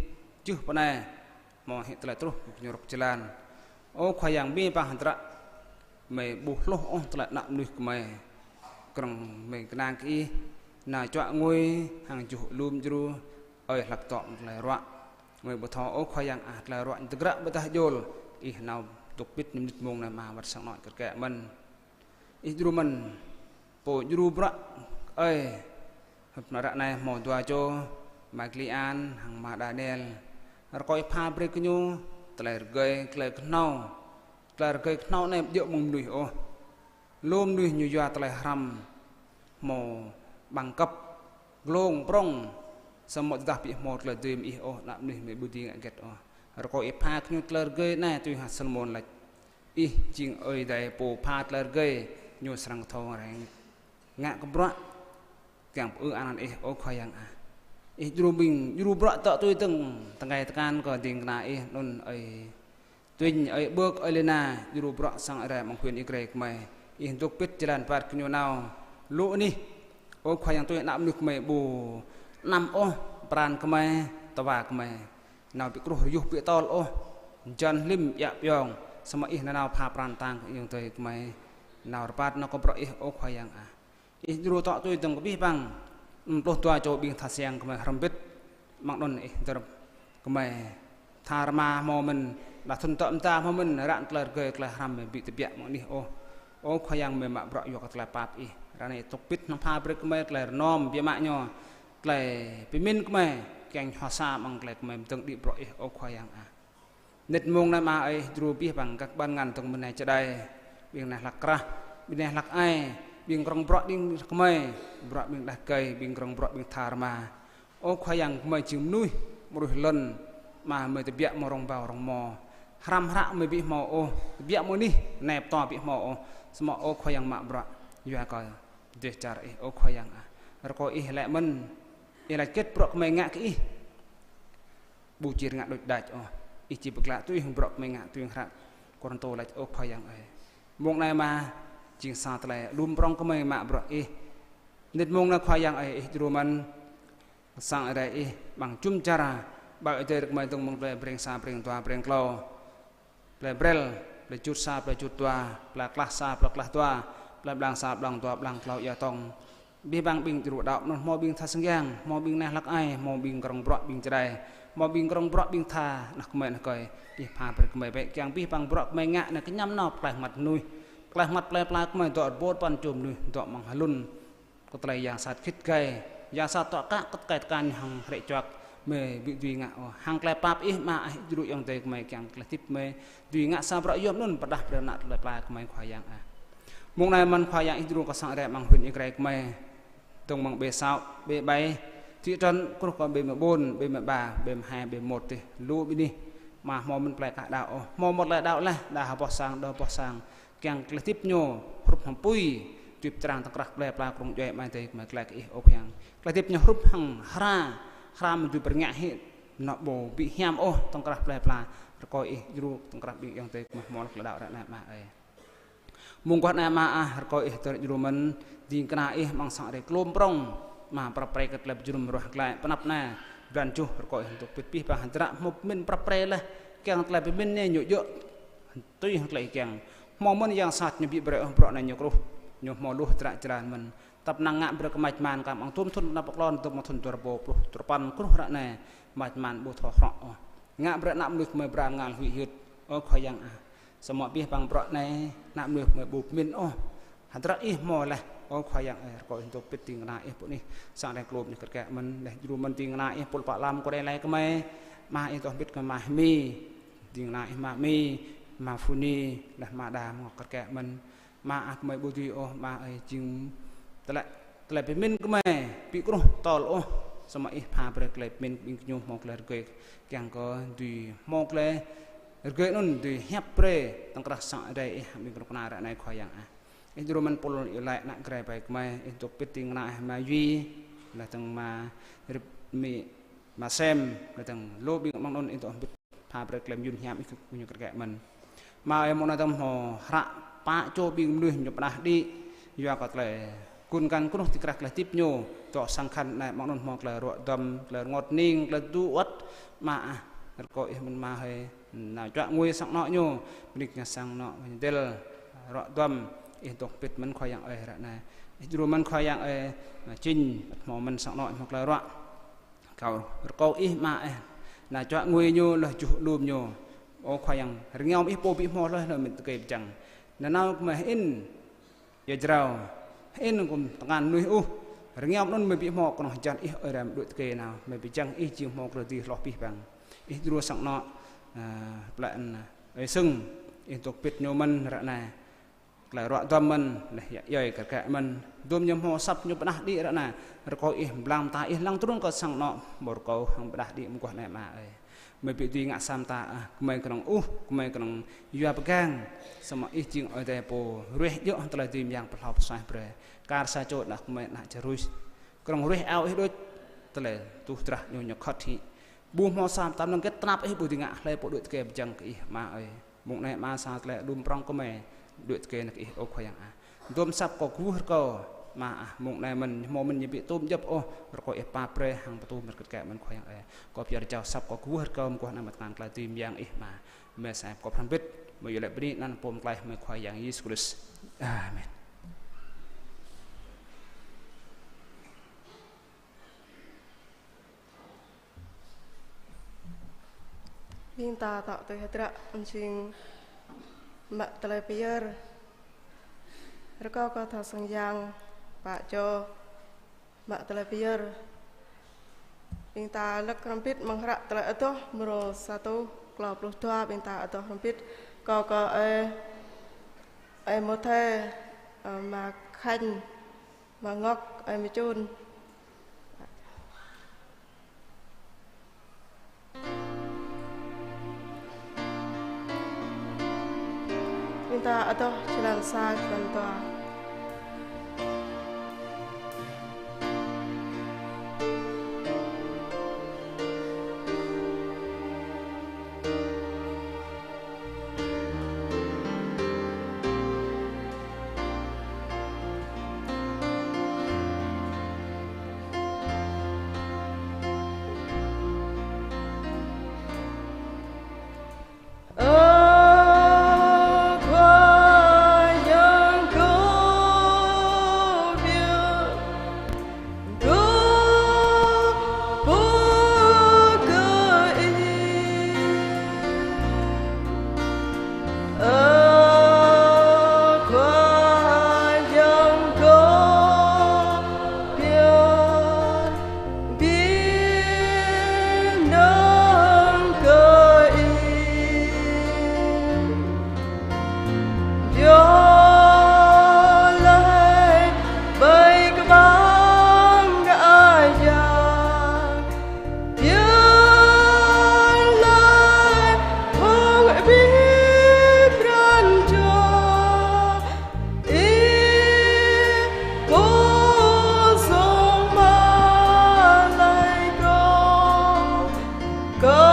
čưh pơ anai, hmâo hĭ tơlơi truh kơ ñu rŏk jơlan. Ơ Khua Yang, mơ̆ng pă hơdră gơmơi ƀu hluh ôh tơlơi ană mơnuih gơmơi. Krơ̆ng gơmơi kơnang kơ Ih, nao čuă ngui hăng juh lŏm djru, ơi hlăk dŏ amăng tơlơi ruă. Gơmơi ƀu thâo, ơ Khua Yang ah, tơlơi ruă ñu tơgră ƀôdah djôl. Ih nao dŏ pĭt ñu mơnit mông anai Ama, wơ̆t sang anŏ kơt kĕ mơ̆n. Ih djru mơ̆n, pô djru bruă ơi. Hơ̆p nao ră anai hmâo dua čô, Ama Klian hăng Ama Daniel. Rơkâo Ih pha brơi kơ ñu tơlơi rơgơi, tơlơi kơhnâo. Tơlơi rơgơi kơhnâo anai ƀu djơ̆ mơ̆ng mơnuih ôh. Lu mơnuih ñu yua tơlơi hrăm hmâo bằng cấp, glông prŏng, samơ̆ tơdah ƀu hmâo tơlơi dưi mơ̆ng Ih ôh, ană mơnuih gơmơi ƀu dưi ngă hơget ôh. Rơkâo Ih pha kơ ñu tơlơi rơgơi anai tui hăng Salômôn laĭ. Ih jing Ơi Adai pô pha tơlơi rơgơi, ñu srăng thâo reng ngă kơ bruă kiăng pơư anăn Ih, ơ Khua Yang ah. Ih djru ƀing, djru bruă dŏ tui dơ̆ng tơngai tơkan kơ ding kơna Ih anŭn, ơi Tuin, ơi Bơk, ơi Lina, djru bruă sang Ơi Adai amăng huyện Ia Grai gơmơi. Ih dŏ pĭt jơlan rơbat kơ ñu nao lu anih. Ơ Khua Yang, tui ană mơnuih gơmơi ƀu anăm ôh pran gơmơi, tơwa gơmơi nao ƀu kruh rơyuh ƀu tơl ôh, jăn hlim iă pơyong, samơ̆ Ih nanao pha pran tang kơ ayŏng adơi gơmơi nao rơbat nao kơ bruă Ih, ơ Khua Yang ah. Ih djru tŏ tui dơ̆ng kơ abih bang, pluh dua čô ƀing tha siăng gơmơi hrŏm hơbĭt, amăng anŭn ih dơ̆ng gơmơi tha rơma hmâo mơ̆n, đa thŭn tŏ mơta hmâo mơ̆n, ră tơlơi rơgơi tơlơi hrăm mơi ƀu tơbiă mơ̆ng anih ôh. Ơ Khua Yang, mơi mă bruă yua kơ tơlơi pap ih. Ră anai tŭk pĭt hăng pha brơi kơ mơi tơlơi rơnŏm biă mă ñu, tơlơi pơmĭn kơ mơi kiăng hua sa amăng tơlơi kơ mơi pơdơ̆ng đĭ bruă ih, ơ Khua Yang ah. Nĭt mông anai Ama ơi, djru abih bang gah ƀăn ngăn dơ̆ng mơ̆ng anai čơđai, ƀing neh hlak krah, ƀing neh hlak ai, ƀing krong bruă ƀing kơ mơi, bruă ƀing đah rơgơi, ƀing krong bruă ƀing tha rơma. Ơ Khua Yang, gơmơi jing mơnuih, mơnuih lŏn, mă mơi tơbiă mơ̆ng rŏng ƀâo rŏng rơmô. Hrăm hră mơi ƀu hmâo ôh, tơbiă mơ̆ng anih, nep to ƀu hmâo ôh. Samơ̆ ơ Khua Yang mă bruă yua kơ dêh čar ih, ơ Khua Yang ah. Rơkâo ih laĭ mơ̆n, ih laĭ hơget bruă gơmơi ngă kơ ih, ƀu či rơngiă đôč đač ôh. Ih či pơklă tui hăng bruă gơmơi ngă, tui hăng hră Kôrintô laĭ, ơ Khua Yang ơi. Mông anai mă jing sa tơlơi lum prŏng gơmơi mă bruă ih. Nĭt mông anai Khua Yang ơi, ih djru mơ̆n sang Ơi Adai ih amăng jum dar, ƀơi Ơi Adai rơ̆k mơi dơ̆ng mơ̆ng tơlơi breng sa breng dua breng klâo, tơlơi Brel, tơlơi Jut sa, tơlơi Jut dua, tơlơi Klah sa, tơlơi Klah dua, tơlơi Blang sa, Blang dua, Blang klâo, ia tŏng. Abih bang ƀing djru đaŏ anŭn, hmâo ƀing tha siăng, hmâo ƀing neh hlak ai, hmâo ƀing krong bruă ƀing čơđai, hmâo ƀing krong bruă ƀing tha, ană gơmơi ană rơgơi, ih pha brơi kơ gơmơi bĕ kiăng abih bang bruă gơmơi ngă anai kơñăm nao pơklaih mơ̆ng anih mơnuih, pơklaih mơ̆ng plei pla gơmơi, dŏ rơbot păn čô mơnuih, dŏ amăng hlŭn kơ tơlơi yang sat git gai, yang sat tŏ kă kơ tơkai tơkan hăng hrĕ čuăk, mơi ƀu dưi ngă ôh. Hăng tơlơi pap ih mă ih djru ayŏng adơi gơmơi kiăng tơlơi hơdip mơi dưi ngă sa bruă yôm anŭn pơrơđah brơi ană plei pla gơmơi Khua Yang ah. Mông anai mơ̆n Khua Yang ih djru kơ sang Ơi Adai amăng huyện Ia Grai gơmơi, dơ̆ng mơ̆ng ƀơi Săo, ƀơi Bai, thị trấn, truh kơ ƀơi mơ̆ng ƀôn, ƀơi mơ̆ng ba, ƀơi mơ̆ng hai, ƀơi mơ̆ng một tih, lu ƀơi anih, mă hmâo mơ̆n plei kah đaŏ ôh, hmâo mơ̆n tơlơi đaŏ laih, đa ha boh sang, đa boh sang, kiăng tơlơi hơdip ñu hrup hăng apui, tui pơčrang tŏng krah plei pla krong djuai amai adơi gơmơi tơlơi kơ ih, ơ Khua Yang. Tơlơi hơdip ñu hrup hăng hra, hra mơ̆ dưi pơrơngiă hĭ, anŏ ƀu ƀu hiam ôh tŏng krah plei pla, rơkâo ih djru tŏng krah ƀing ayŏng adơi gơmơi hmâo tơlơi đaŏ ră anai Ama ơi. Mơguah anai Ama ah, rơkâo ih tơlơi djru mơ̆n, ding kơna ih amăng sang Ơi Adai klôm prŏng, mă prăp pre kơ tơlơi pơjơnum ruah glaĭ pơ anăp anai, blan juh, rơkâo ih tŭk pĭt abih bang hơdră hmâo pơmĭn prăp pre laih, kiăng tơlơi pơmĭn anai ñu djơ̆ tui hăng tơlơi ih kiăng. Hmâo mơ̆n yang sat ñu ƀu brơi ôh bruă anai ñu kruh, ñu hmâo lu hơdră jơlan mơ̆n. Tơpă năng ngă brơi kơ mač man kơ amăng dôm thŭn pơnăp pơklon, dôm amăng thŭn dua rơbâo pluh duapăn kruh ră anai, mač man ƀu thâo hrŏ ôh. Ngă brơi ană mơnuih gơmơi bral ngal huĭ hyưt, ơ Khua Yang ah. Samơ̆ abih bang bruă anai, ană mơnuih gơmơi ƀu pơmĭn ôh. Hơdră ih hmâo laih, ơ Khua Yang ơi, rơkâo ih tŭk pĭt ding kơna ih pơ anih, sang Ơi Adai klôm ñu kơt kĕ mơ̆n, laih djru mơ̆n ding kơna ih pul pă lam kơ rê lai gơmơi, mă ih tŏ hơbĭt kơ mă Hmi, ding kơna ih mă Mi, mă Phuni, laih mă đa mơ̆ng kơt kĕ mơ̆n. Mă ah gơmơi ƀu dưi ôh, Ama ơi, jing tơlơi, tơlơi pơmĭn gơmơi ƀu kruh tơl ôh, samơ̆ ih pha brơi tơlơi pơmĭn ƀing gơñu hmâo tơlơi rơgơi, kiăng kơ dưi hmâo tơlơi rơgơi anŭn dưi hiăp brơi tŏng krah sang Ơi Adai ih hăng ƀing kơnuk kơna ră anai Khua Yang ah. Ih djru mơ̆n pul iâu laĭ ană Grai ƀai gơmơi, ih tŭk pĭt ding kơna ih Ama Yuy, laih dơ̆ng Ama Rip Mi, Ama Sem, laih dơ̆ng lu ƀing amăng anŭn ih tŏ hơbĭt pha brơi tơlơi mơyun hiam ih kơ gơñu kơt kĕ mơ̆n. Ama ơi, mông anai dơ̆ng hmâo hră pă čô ƀing mơnuih ñu pơrơđah đĭ, yua kơ tơlơi gun găn kơnuh tơkrah tơlơi hơdip ñu, dŏ sang khăn anai amăng anŭn hmâo tơlơi ruă duăm, tơlơi rơngot hning, tơlơi tơdu wơ̆t, mă ah, rơkâo ih mơ̆n Ama hơi, nao čuă ngui sang anŏ ñu, bơni kơ sang anŏ, dêl, ruă duăm, ih tŭk pĭt mơ̆n Khua Yang ơi ră anai. Ih djru mơ̆n Khua Yang ơi, Ama Čĭnh, hmâo mơ̆n sang anŏ, hmâo tơlơi ruă. Kâo rơkâo ih mă ih, nao čuă ngui ñu laih juh alum ñu. Ơ Khua Yang, rơngiao mơ̆ ih pô ƀu hmâo laih, laih mĭn tơkê pơjăng. Nanao kơ mơi hơĭn ia jrao, hơĭn kơ tơngan mơnuih ôh. Rơngiao mơ̆ anŭn mơi ƀu hmâo kơnơ̆ng hơjan ih, Ơi Adai mơ̆ đuaĭ tơkê nao. Mơi pơjăng ih jing hmâo tơlơi dưi hloh abih bang. Ih djru sang anŏ, a, plei anŭn, a, Ơi Sưng, ih tŭk pĭt ñu mơ̆n ră anai. Tơlơi ruă duăm mơ̆n, laih yă yơi kơ kĕ mơ̆n. Dôm ñu hmâo asăp ñu pơrơđah đĭ ră anai. Rơkâo ih blang mơta ih lăng trŭn kơ sang anŏ, hmâo rơkâo hăng pơrơđah đĭ mơguah anai Ama ơi. Mơi ƀu dưi ngă sa mơta ah, gơmơi kơnơ̆ng ôh, gơmơi kơnơ̆ng yua pơgang. Samơ̆ ih jing Ơi Adai pô ruih djơ̆ hăng tơlơi dưi mơyang pơhlao pơsuaih brơi. Kar sa čô ană gơmơi ană čơruih. Kơnơ̆ng ruih ao ih đôč, tơlơi tuh drah ñu ñu khŏt hĭ. Ƀu hmâo sa mơta năng gĕt tơnap ih ƀu dưi ngă hlơi pô đuaĭ tơkê pơjăng kơ ih Ama ơi. Mông anai Ama sa tơlơi đum prŏng kơ mơi, đuaĭ tơkê nao kơ ih ơ Khua Yang ah. Dôm asăp kâo kwưh rơkâo, Ama ah, mông anai mơ̆n, hmâo mơ̆n ñu ƀu tôm djŏp ôh, rơkâo ih pap brơi hăng pơtô mơ̆n kơ kĕ mơ̆n Khua Yang ơi. Kâo pơyơr jao asăp kâo kwưh rơkâo mơguah anăn mơ̆ng tơngan tơlơi dưi mơyang ih Ama. Mơi sa kâo hrăm hơbĭt, mơi iâu laĭ bơni anăn Pô Pơklaih mơi Khua Yang Yêsu Krist. Amen. Ƀing ta tŏ tui hơdră, ƀing jing mă tơlơi pơyơr. Rơkâo kơ thâo sang yang pă čô mă tơlơi pơyơr. Ƀing ta lăk hrŏm hơbĭt amăng hră Tơlơi Adoh mrô sa rơtuh klâo pluh dua, ƀing ta adoh hrŏm hơbĭt. Kâo kơ ơi, ơi Môthê, ơ, mă Khanh, mă Ngŏk, ơi Mơčun. Ƀing ta adoh čơlan sa, čơlan dua. Ơ Khua Yang, kâo biă dŏ pơ kơ Ih. Ơ Khua Yang, kâo biă ƀing nơ̆ng kơ Ih. Biă laih ƀơi kơƀang Khua Yang, biă laih hăng abih pran jua Ih pô song mă laih kâo. Kâo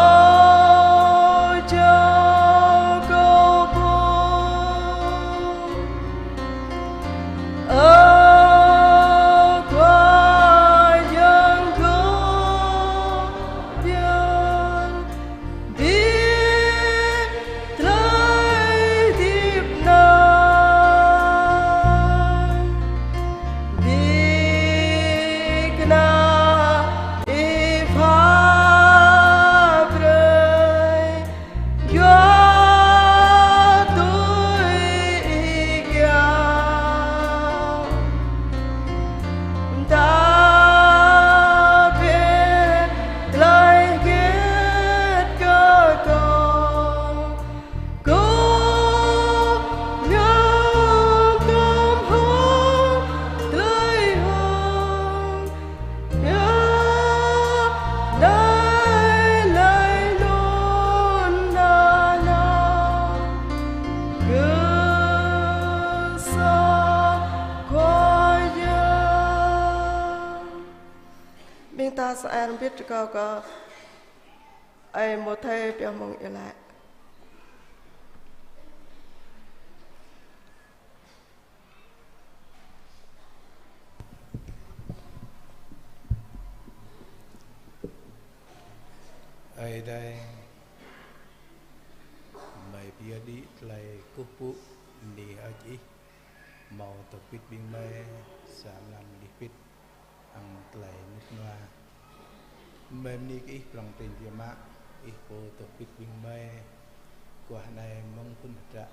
jao kâo pô. Ơ Khua Yang, kâo biă ƀing tơlơi hơdip anai, ƀing kơna Ih pha brơi, yua tui Ih kiăng. Ta pơhiăp laih hơget kơ kâo. Kâo ngă tơm hăng tơlơi hơ̆k, hiăp Ih laih anŭn nanao kơ sa Khua Yang. Ƀing ta sa ai hrŏm hơbĭt rơkâo kơ ơi Môthê pioh mơ̆ng iâu laĭ. Ơi Adai, mơi pơyơr đĭ tơlơi kơkuh pơpŭ bơni hơơč Ih, hmâo dŏ pĭt ƀing mơi sa mlam đih pĭt hăng tơlơi mŭt nua. Mơi bơni kơ Ih prŏng prin biă mă, Ih pô dŏ pĭt ƀing mơi guah anai mơ̆ng phŭn hơdră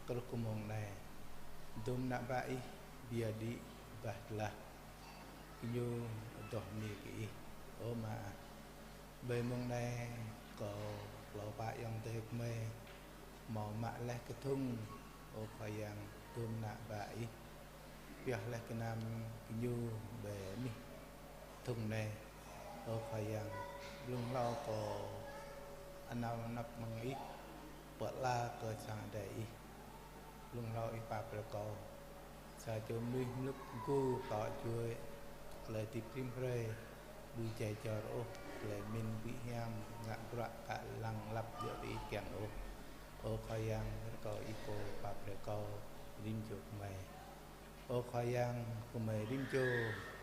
truh kơ mông anai. Dôm ană bă Ih pơyơr đĭ bah tơlah, gơñu adoh bơni kơ Ih, ơ Ama ah. Ƀơi mông anai kâo klâo pă ayŏng adơi gơmơi hmâo mă laih kơthŭng, ơ Khua Yang, dôm ană bă Ih pioh laih gơnam gơñu ƀơi anih kơthŭng anai. Ơ Khua Yang, blung hlâo kâo anăp anăp mơ̆ng Ih, pơala kơ sang Adai Ih. Blung hlâo Ih pap brơi kâo sa čô mơnuih mlŭk mgu tŏ juăi, tơlơi hơdip rĭm hrơi ƀu jai jor ôh, tơlơi pơmĭn ƀu hiam, ngă bruă kă lăng lăp djơ̆ ƀu ih kiăng ôh. Ơ Khua Yang, rơkâo Ih pô pap brơi kâo rĭm čô gơmơi. Ơ Khua Yang, gơmơi rĭm čô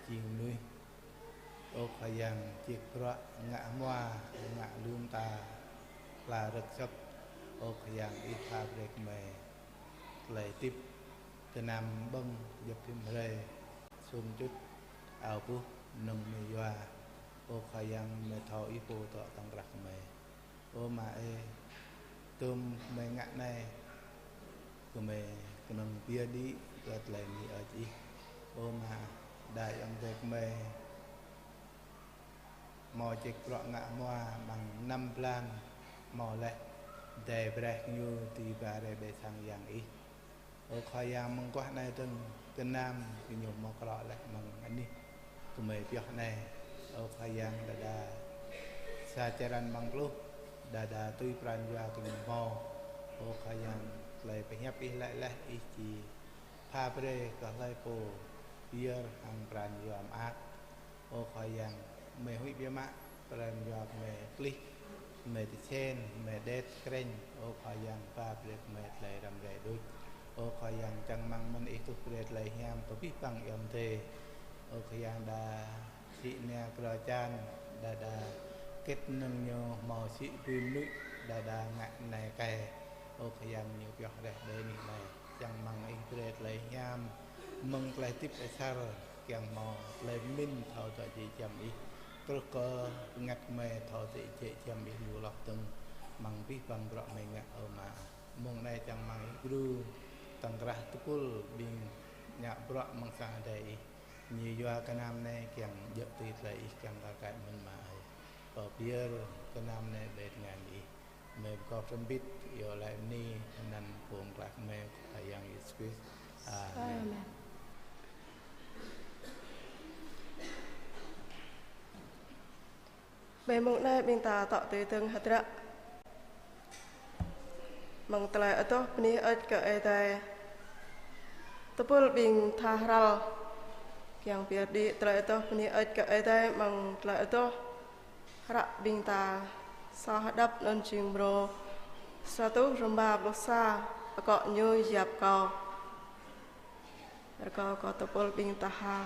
jing mơnuih. Ơ Khua Yang, jĕk bruă ngă hmua, ngă lu mơta, pla rơ̆k sŏk. Ơ Khua Yang, Ih pap brơi gơmơi tơlơi hơdip gơnam ƀơ̆ng djŏp rĭm hrơi, sum čut, ao buh, mơnơ̆ng mơyua. Ơ Khua Yang, mơi thâo Ih pô dŏ tŏng krah gơmơi. Ơ Ama ơi, tơm gơmơi ngă anai, gơmơi kơnơ̆ng pơyơr đĭ kơ tơlơi bơni hơơč Ih. Ơ Ama, đa ayŏng adơi gơmơi hmâo čĕk bruă ngă hmua amăng năm blan hmâo laih, Ơi Adai brơi kơ ñu dưi ba rai ƀơi sang yang Ih. Ơ Khua Yang, mơguah anai dơ̆ng gơnam gơñu hmâo krŏ laih amăng anih gơmơi pioh anai. Ơ Khua Yang, đơđa sa črăn amăng pluh, đơđa tui pran jua gơñu hmâo. Ơ Khua Yang, tơlơi pơhiăp Ih laĭ laih Ih či pha brơi kơ hlơi pô pơyơr hăng pran jua mơak. Ơ Khua Yang, gơmơi huĭ biă mă, pran jua gơmơi klih, gơmơi tơčen, gơmơi đet krĕnh. Ơ Khua Yang, pha brơi kơ gơmơi tơlơi răm rai đôč. Ơ Khua Yang, čang rơmang mơ̆n Ih tuh brơi tơlơi hiam kơ abih bang ayŏng adơi. Ơ Khua Yang, đa sĭ nia krô čan, đa đa kĕt nơ̆ng ñu hmâo sĭ bui mơnuih, đa đa ngă anai kai. Ơ Khua Yang, ñu pioh rai ƀơi anih anai. Čang rơmang Ih brơi tơlơi hiam mơ̆ng tơlơi hơdip asar, kiăng hmâo tơlơi pơmĭn thâo tơlơi jĕ giăm Ih. Truh kơ bơngăt gơmơi thâo tơlơi jĕ giăm Ih lu hloh dơ̆ng amăng abih bang bruă gơmơi ngă, ơ Ama. Mông anai čang rơmang Ih gru tŏng krah tơpul ƀing ngă bruă amăng sang adai Ih. Ñu yua gơnam anai kiăng djơ̆ tui tơlơi Ih kiăng kar kaĭ mơ̆n, Ama ơi. Kâo pơyơr gơnam anai ƀơi tơngan Ih. Gơmơi pơkŏh hrŏm hơbĭt, iâu laĭ bơni anăn Pô Pơklaih gơmơi, Khua Yang Yêsu Krist. Amen. Amen. Ƀơi mông anai ƀing ta tŏ tui dơ̆ng hơdră mơ̆ng tơlơi adoh bơni hơơč kơ Ơi Adai. Tơpul ƀing tha hrăl kiăng pơyơr đĭ tơlơi adoh bơni hơơč kơ Ơi Adai mơ̆ng tơlơi adoh hră ƀing ta, Sô Hơđăp anŭn jing mrô sa rơtuh rơma pluh sa, akŏ Ñu yap kâo. Rơkâo kơ tơpul ƀing ta hă.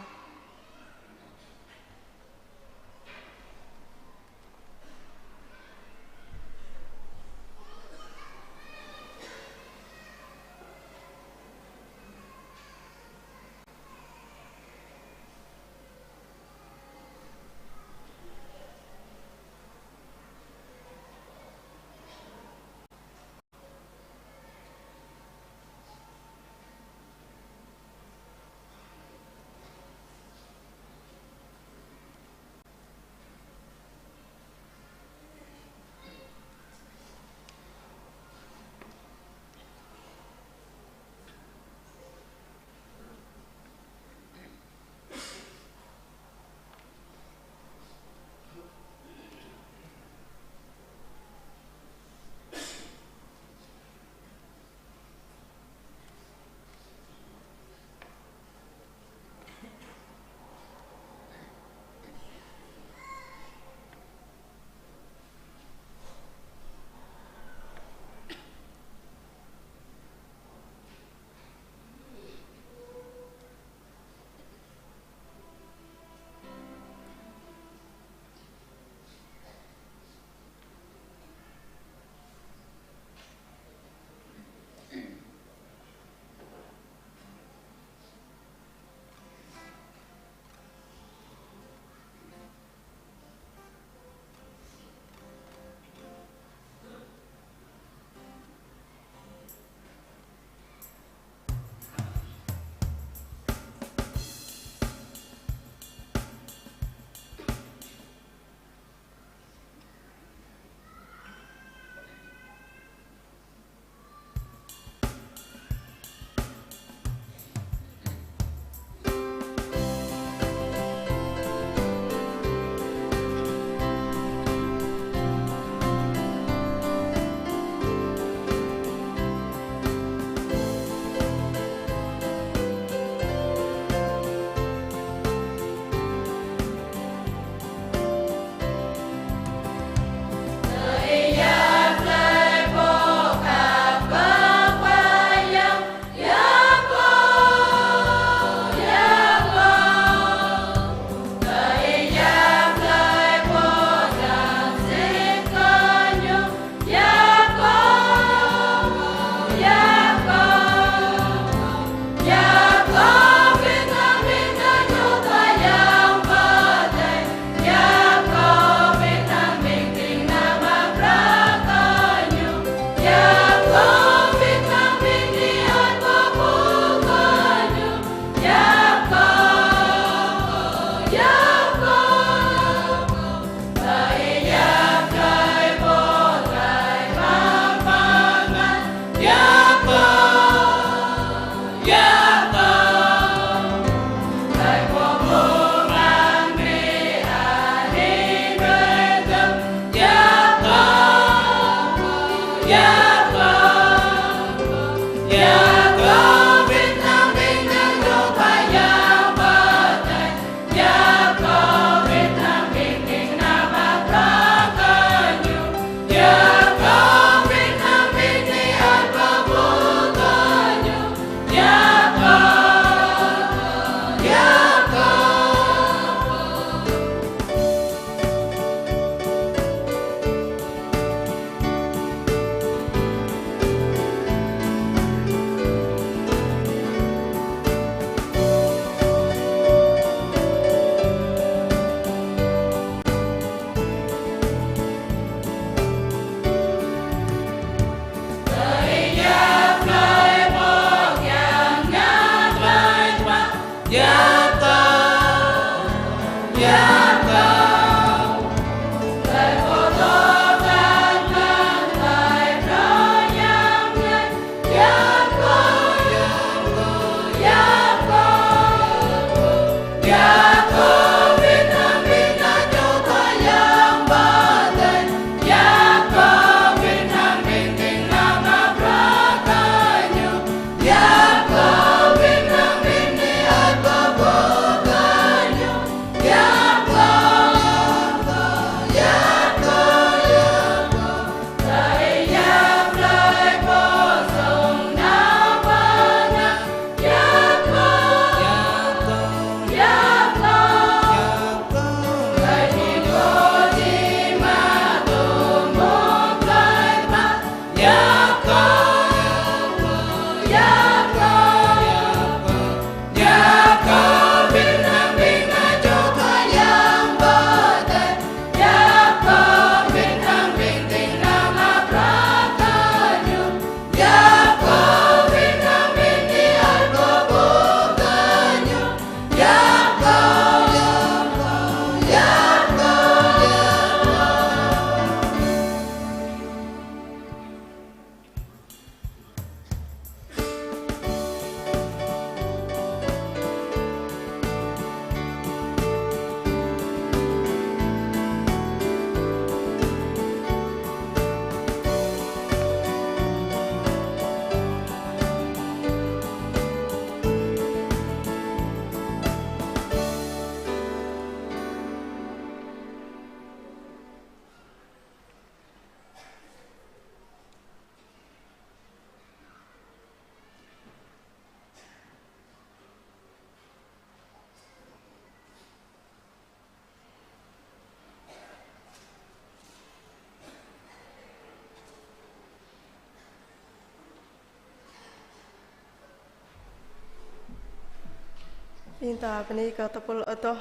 Ƀing ta bơni kơ tơpul adoh,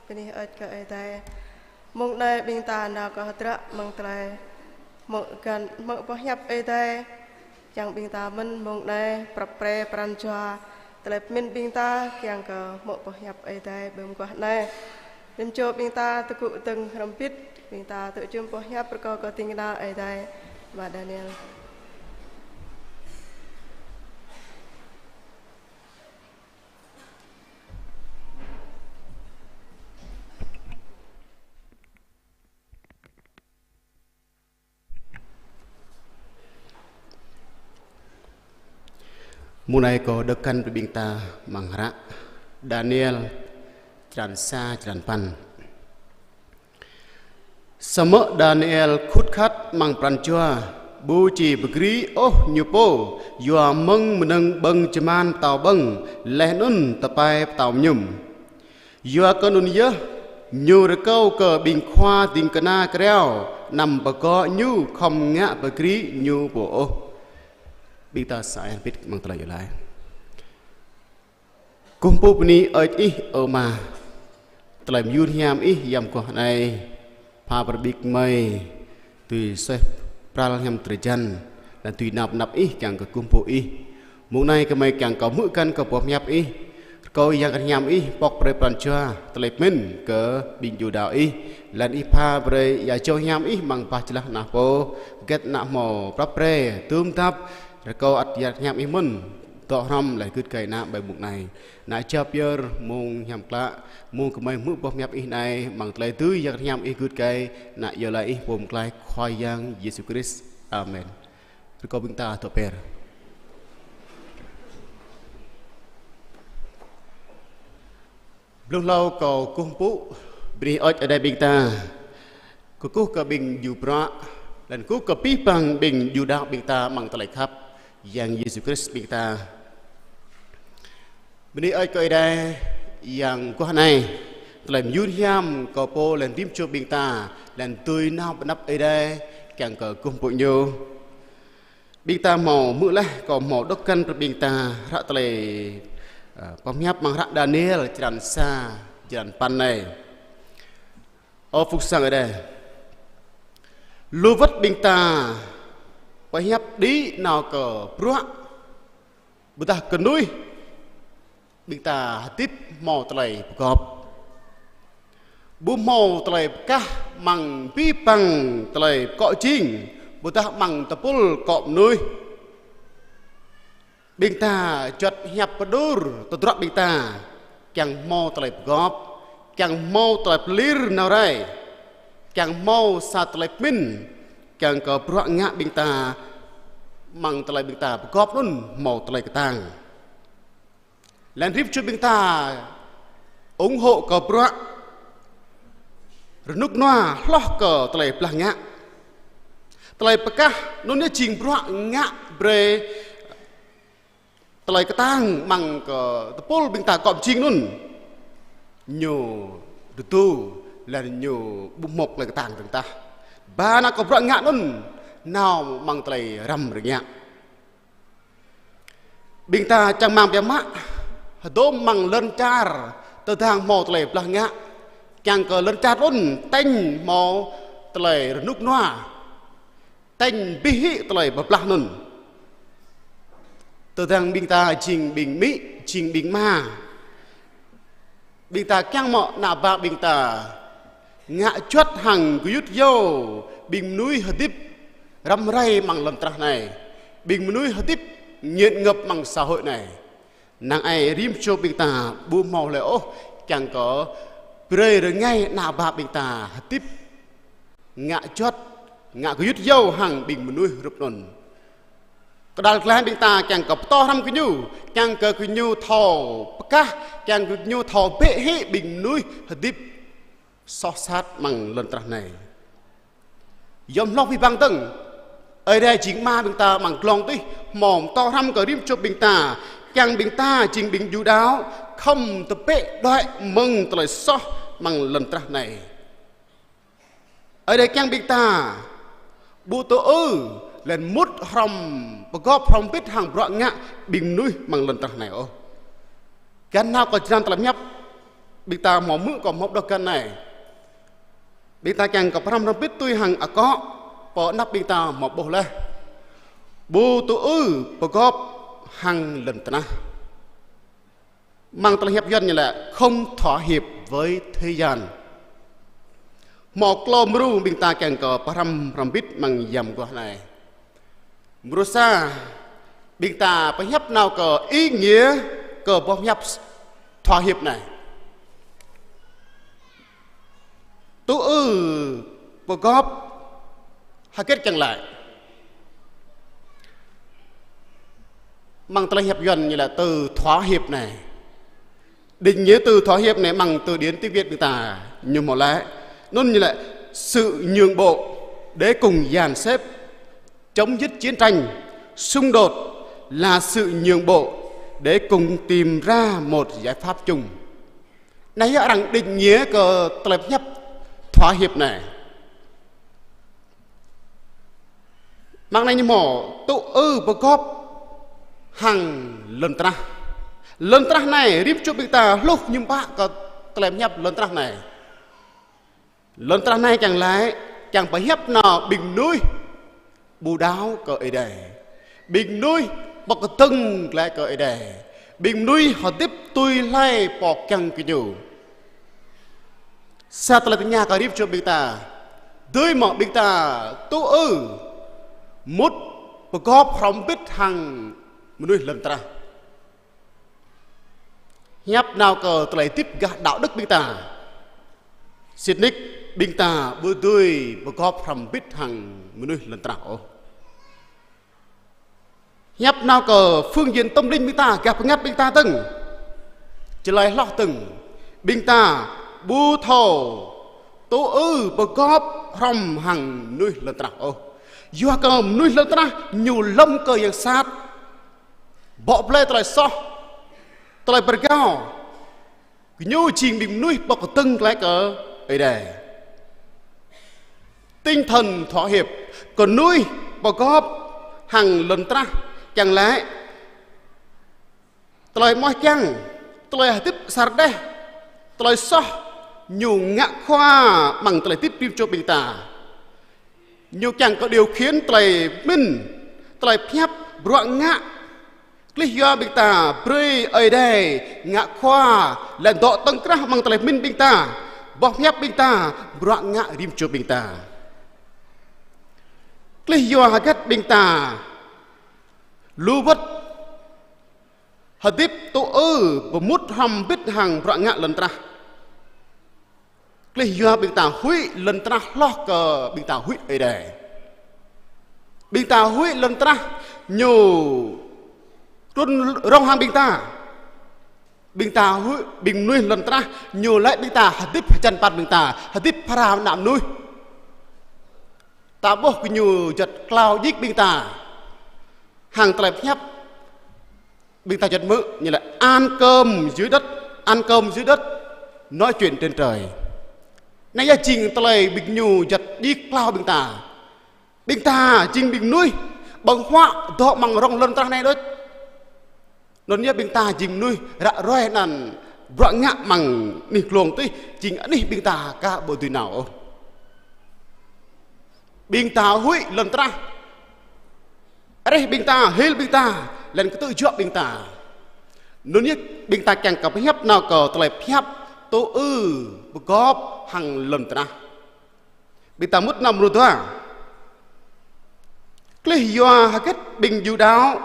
bơni hơơč kơ Ơi Adai. Mông anai ƀing ta nao kơ hơdră mơ̆ng tơlơi hmư̆ găn, hmư̆ boh hiăp Ơi Adai. Kiăng ƀing ta mơ̆n mông anai prăp pre pran jua tơlơi pơmĭn ƀing ta kiăng kơ hmư̆ boh hiăp Ơi Adai ƀơi mơguah anai. Rĭm čô ƀing ta tơgŭ dơ̆ng hrŏm hơbĭt, ƀing ta tŭ jum boh hiăp rơkâo kơ ding kơna Ơi Adai, Ama Daniel. Mông anai kâo đŏk găn brơi ƀing ta amăng hră Daniel, črăn sa, črăn păn. Samơ̆ Daniel khut khăt amăng pran jua, ƀu či pơgri ôh ñu pô, yua mơ̆ng mơnơ̆ng ƀơ̆ng jơman pơtao ƀơ̆ng, laih anŭn tơpai pơtao mơñum. Yua kơ anŭn yơh, ñu rơkâo kơ ƀing khua ding kơna krao, anăm pơgŏ ñu khŏm ngă pơgri ñu pô ôh. Ƀing ta sa ai hơbĭt amăng tơlơi iâu laĭ. Kơkuh pơpŭ bơni hơơč Ih, ơ Ama. Tơlơi mơyun hiam Ih amăng mơguah anai, pha pơrơbĭ gơmơi tui suaih pral hiam drơi jan, laih anŭn tui nao pơ anăp Ih kiăng kơ kơkuh pơpŭ Ih. Mông anai gơmơi kiăng kơ hmư̆ găn kơ boh hiăp Ih. Rơkâo Yang Bơngăt Hiam Ih pŏk brơi pran jua tơlơi pơmĭn kơ ƀing djuai ania Ih, laih anŭn Ih pha brơi Yang Bơngăt Hiam Ih amăng bah jơlah ană pô, hơget ană hmâo prăp pre, tơm tap, rơkâo ăt Yang Bơngăt Hiam Ih mơ̆n dŏ hrŏm laih gưt gai ană ƀơi mông anai. Ană jao pơyơr mông hiam klă, mông gơmơi hmư̆ boh hiăp Ih anai, amăng tơlơi dưi Yang Bơngăt Hiam Ih gưt gai, ană iâu laĭ Ih pô pơklaih Khua Yang Yêsu Krist. Amen. Rơkâo ƀing ta dŏ pơyơr. Blung hlâo kâo kơkuh pơpŭ, bơni hơơč Ơi Adai ƀing ta. Kơkuh kơ ƀing djru bruă, laih anŭn kơkuh kơ abih bang ƀing djuai ania ƀing ta amăng tơlơi khăp Yang Yêsu Krist ƀing ta. Bơni hơơč kơ Ơi Adai, amăng mơguah anai, tơlơi mơyun hiam kơ pô laih anŭn rĭm čô ƀing ta, laih anŭn tui nao pơ anăp Ơi Adai, kiăng kơ kơkuh pơpŭ Ñu. Ƀing ta hmâo hmư̆ laih, kâo hmâo đŏk găn brơi ƀing ta hră tơlơi, ơ, pơhiăp amăng hră Daniel, črăn sa, črăn păn anai. Ơ phung sang Ơi Adai. Lu wơ̆t ƀing ta pơhiăp đĭ nao kơ bruă, ƀôdah kơ mơnuih, ƀing ta hơdip hmâo tơlơi pơgop. Ƀu hmâo tơlơi pơkah amăng abih bang tơlơi pơkŏ jing, ƀôdah amăng tơpul akŏ mơnuih. Ƀing ta juăt hiăp pơđur tơdruă ƀing ta, kiăng hmâo tơlơi pơgop, kiăng hmâo tơlơi pơlir nao rai, kiăng hmâo sa tơlơi pơmĭn, kiăng kơ bruă ngă ƀing ta, amăng tơlơi ƀing ta pơgop anŭn hmâo tơlơi kơtang. Laih anŭn rĭm čô ƀing ta ủng hộ kơ bruă rơnŭk rơnua hloh kơ tơlơi blah ngă. Tơlơi pơkah anŭn yơh jing bruă ngă brơi tơlơi kơtang amăng kơ tơpul ƀing ta akŏ mơjing anŭn. Ñu rơdu, laih anŭn ñu ƀu hmâo tơlơi kơtang dơ̆ng tah. Ba nao kơ bruă ngă anŭn, nao amăng tơlơi răm rơngiă. Ƀing ta čang rơmang biă mă, hơdôm amăng lŏn čar, tơdang hmâo tơlơi blah ngă, kiăng kơ lŏn čar anŭn tañ hmâo tơlơi rơnŭk rơnua, tañ abih hĭ tơlơi pơblah anŭn. Tơdang ƀing ta jing ƀing amĭ, jing ƀing ama, ƀing ta kiăng mơ̆ ană bă ƀing ta ngă juăt hăng gơyut gơyâo ƀing mơnuih hơdip răm rai amăng lŏn tơnah anai, ƀing mơnuih hơdip nghiện ngập amăng xã hội anai. Năng ai rĭm čô ƀing ta ƀu hmâo hlơi ôh kiăng kơ brơi rơngai ană bă ƀing ta hơdip ngă juăt, ngă gơyut gơyâo hăng ƀing mơnuih hrup anŭn. Kơđăl glaĭ ƀing ta kiăng kơ pơtô hrăm gơñu, kiăng kơ gơñu thâo pơkah, kiăng kơ gơñu thâo bĕ hĭ ƀing mơnuih hơdip soh sat amăng lŏn tơnah anai. Yom hloh abih bang dơ̆ng, Ơi Adai jing Ama ƀing ta amăng glông adih, hmâo pơtô hrăm kơ rĭm čô ƀing ta, kiăng ƀing ta jing ƀing djuai ania, khŏm tơbĕ đuaĭ mơ̆ng tơlơi soh amăng lŏn tơnah anai. Ơi Adai kiăng ƀing ta ƀu tŭ ư, laih anŭn mŭt hrŏm pơgop hrŏm hơbĭt hăng bruă ngă ƀing mơnuih amăng lŏn tơnah anai ôh. Găn nao kơ jơlan tơlơi pơhiăp, ƀing ta hmâo hmư̆ kơ hmâo đŏk găn anai. Ƀing ta kiăng kơ pơhrăm hrŏm hơbĭt tui hăng akŏ pơ anăp ƀing ta hmâo ƀuh laih. Ƀu tŭ ư pơgop hăng lŏn tơnah. Amăng tơlơi hiăp Yuan ñu laĭ không thỏa hiệp với thế gian. Hmâo klâo mrô ƀing ta kiăng kơ pơhrăm hrŏm hơbĭt amăng yam mơguah anai. Mrô sa, ƀing ta pơhiăp nao kơ ý nghĩa kơ boh hiăp thỏa hiệp anai. Tŭ ư pơgop hơget kiăng laĭ. Amăng tơlơi hiăp Yuan ñu laĭ từ thỏa hiệp anai. Định nghĩa từ thỏa hiệp anai amăng từ điển tiếng Việt ƀing ta ñu hmâo laĭ. Anŭn ñu laĭ sự nhượng bộ để cùng dàn xếp, chấm dứt chiến tranh, xung đột là sự nhượng bộ để cùng tìm ra một giải pháp chung. Anai yơh arăng định nghĩa kơ tơlơi pơhiăp thỏa hiệp anai. Amăng anai ñu hmâo tŭ ư pơgop hăng lŏn tơnah. Lŏn tơnah anai, rĭm čô ƀing ta hluh hiư̆m pă kơ tơlơi pơhiăp lŏn tơnah anai. Lŏn tơnah anai kiăng laĭ, kiăng pơhiăp nao ƀing mơnuih ƀu đaŏ kơ Ơi Adai. Ƀing mơnuih pơkơdơ̆ng glaĭ kơ Ơi Adai. Ƀing mơnuih hơdip tui hlơi pô kiăng kơ ñu. Sa tơlơi tơña kơ rĭm čô ƀing ta. Dưi mơ̆ ƀing ta tŭ ư mŭt pơgop hrŏm hơbĭt hăng mơnuih lŏn tơnah. Hiăp nao kơ tơlơi hơdip gah đạo đức ƀing ta. Sĭt nik ƀing ta ƀu dưi pơgop hrŏm hơbĭt hăng mơnuih lŏn tơnah ôh. Hiăp nao kơ phương diện tâm linh ƀing ta, gah bơngăt ƀing ta dơ̆ng. Jơlơi hloh dơ̆ng, ƀing ta ƀu thâo tŭ ư pơgop hrŏm hăng mơnuih lŏn tơnah ôh. Yua kơ mơnuih lŏn tơnah ñu lŏm kơ yang sat. Bŏ blơi tơlơi soh, tơlơi pơrgao. Gơñu jing ƀing mơnuih pơkơdơ̆ng glaĭ kơ Ơi Adai. Tinh thần thỏa hiệp, kơnuih pơgop hăng lŏn tơnah kiăng laĭ tơlơi mơak kiăng, tơlơi hơdip sa rơđeh, tơlơi soh, ñu ngă khua amăng tơlơi hơdip rĭm čô ƀing ta. Ñu kiăng kơ điều khiển tơlơi pơmĭn, tơlơi pơhiăp bruă ngă. Klih yua ƀing ta brơi Ơi Adai ngă khua, laih dŏ tŏng krah amăng tơlơi pơmĭn ƀing ta, boh hiăp ƀing ta, bruă ngă rĭm čô ƀing ta. Klih yua hơget ƀing ta lu wơ̆t hơdip tŭ ư pơmŭt hrŏm hơbĭt hăng bruă ngă lŏn tơnah. Klih yua ƀing ta huĭ lŏn tơnah hloh kơ ƀing ta huĭ Ơi Adai. Ƀing ta huĭ lŏn tơnah ñu trŭn rŏng hăng ƀing ta. Ƀing ta huĭ ƀing mơnuih lŏn tơnah ñu laĭ ƀing ta hơdip hơjăn păn ƀing ta, hơdip phara ană mơnuih. Ta ƀuh gơñu juăt klao djik ƀing ta hăng tơlơi pơhiăp. Ƀing ta juăt hmư̆ ñu laĭ ăn cơm dưới đất, ăn cơm dưới đất, nói chuyện trên trời. Anai yơh jing tơlơi ƀing ñu juăt djik klao ƀing ta. Ƀing ta jing ƀing mơnuih ƀơ̆ng huă dŏ amăng rŏng lŏn tơnah anai đôč. Anŭn yơh ƀing ta jing mơnuih ră ruai anăn bruă ngă amăng anih glông tih, jing anih ƀing ta aka ƀu dưi nao ôh. Ƀing ta huĭ lŏn tơnah. Areh ƀing ta, hil ƀing ta, laih anŭn kơtư̆ juă ƀing ta. Anŭn yơh ƀing ta kiăng kơ pơhiăp nao kơ tơlơi pơhiăp tŭ ư pơgop hăng lŏn tơnah. Ƀing ta mŭt nao mrô dua. Klih yua hơget ƀing Yuđa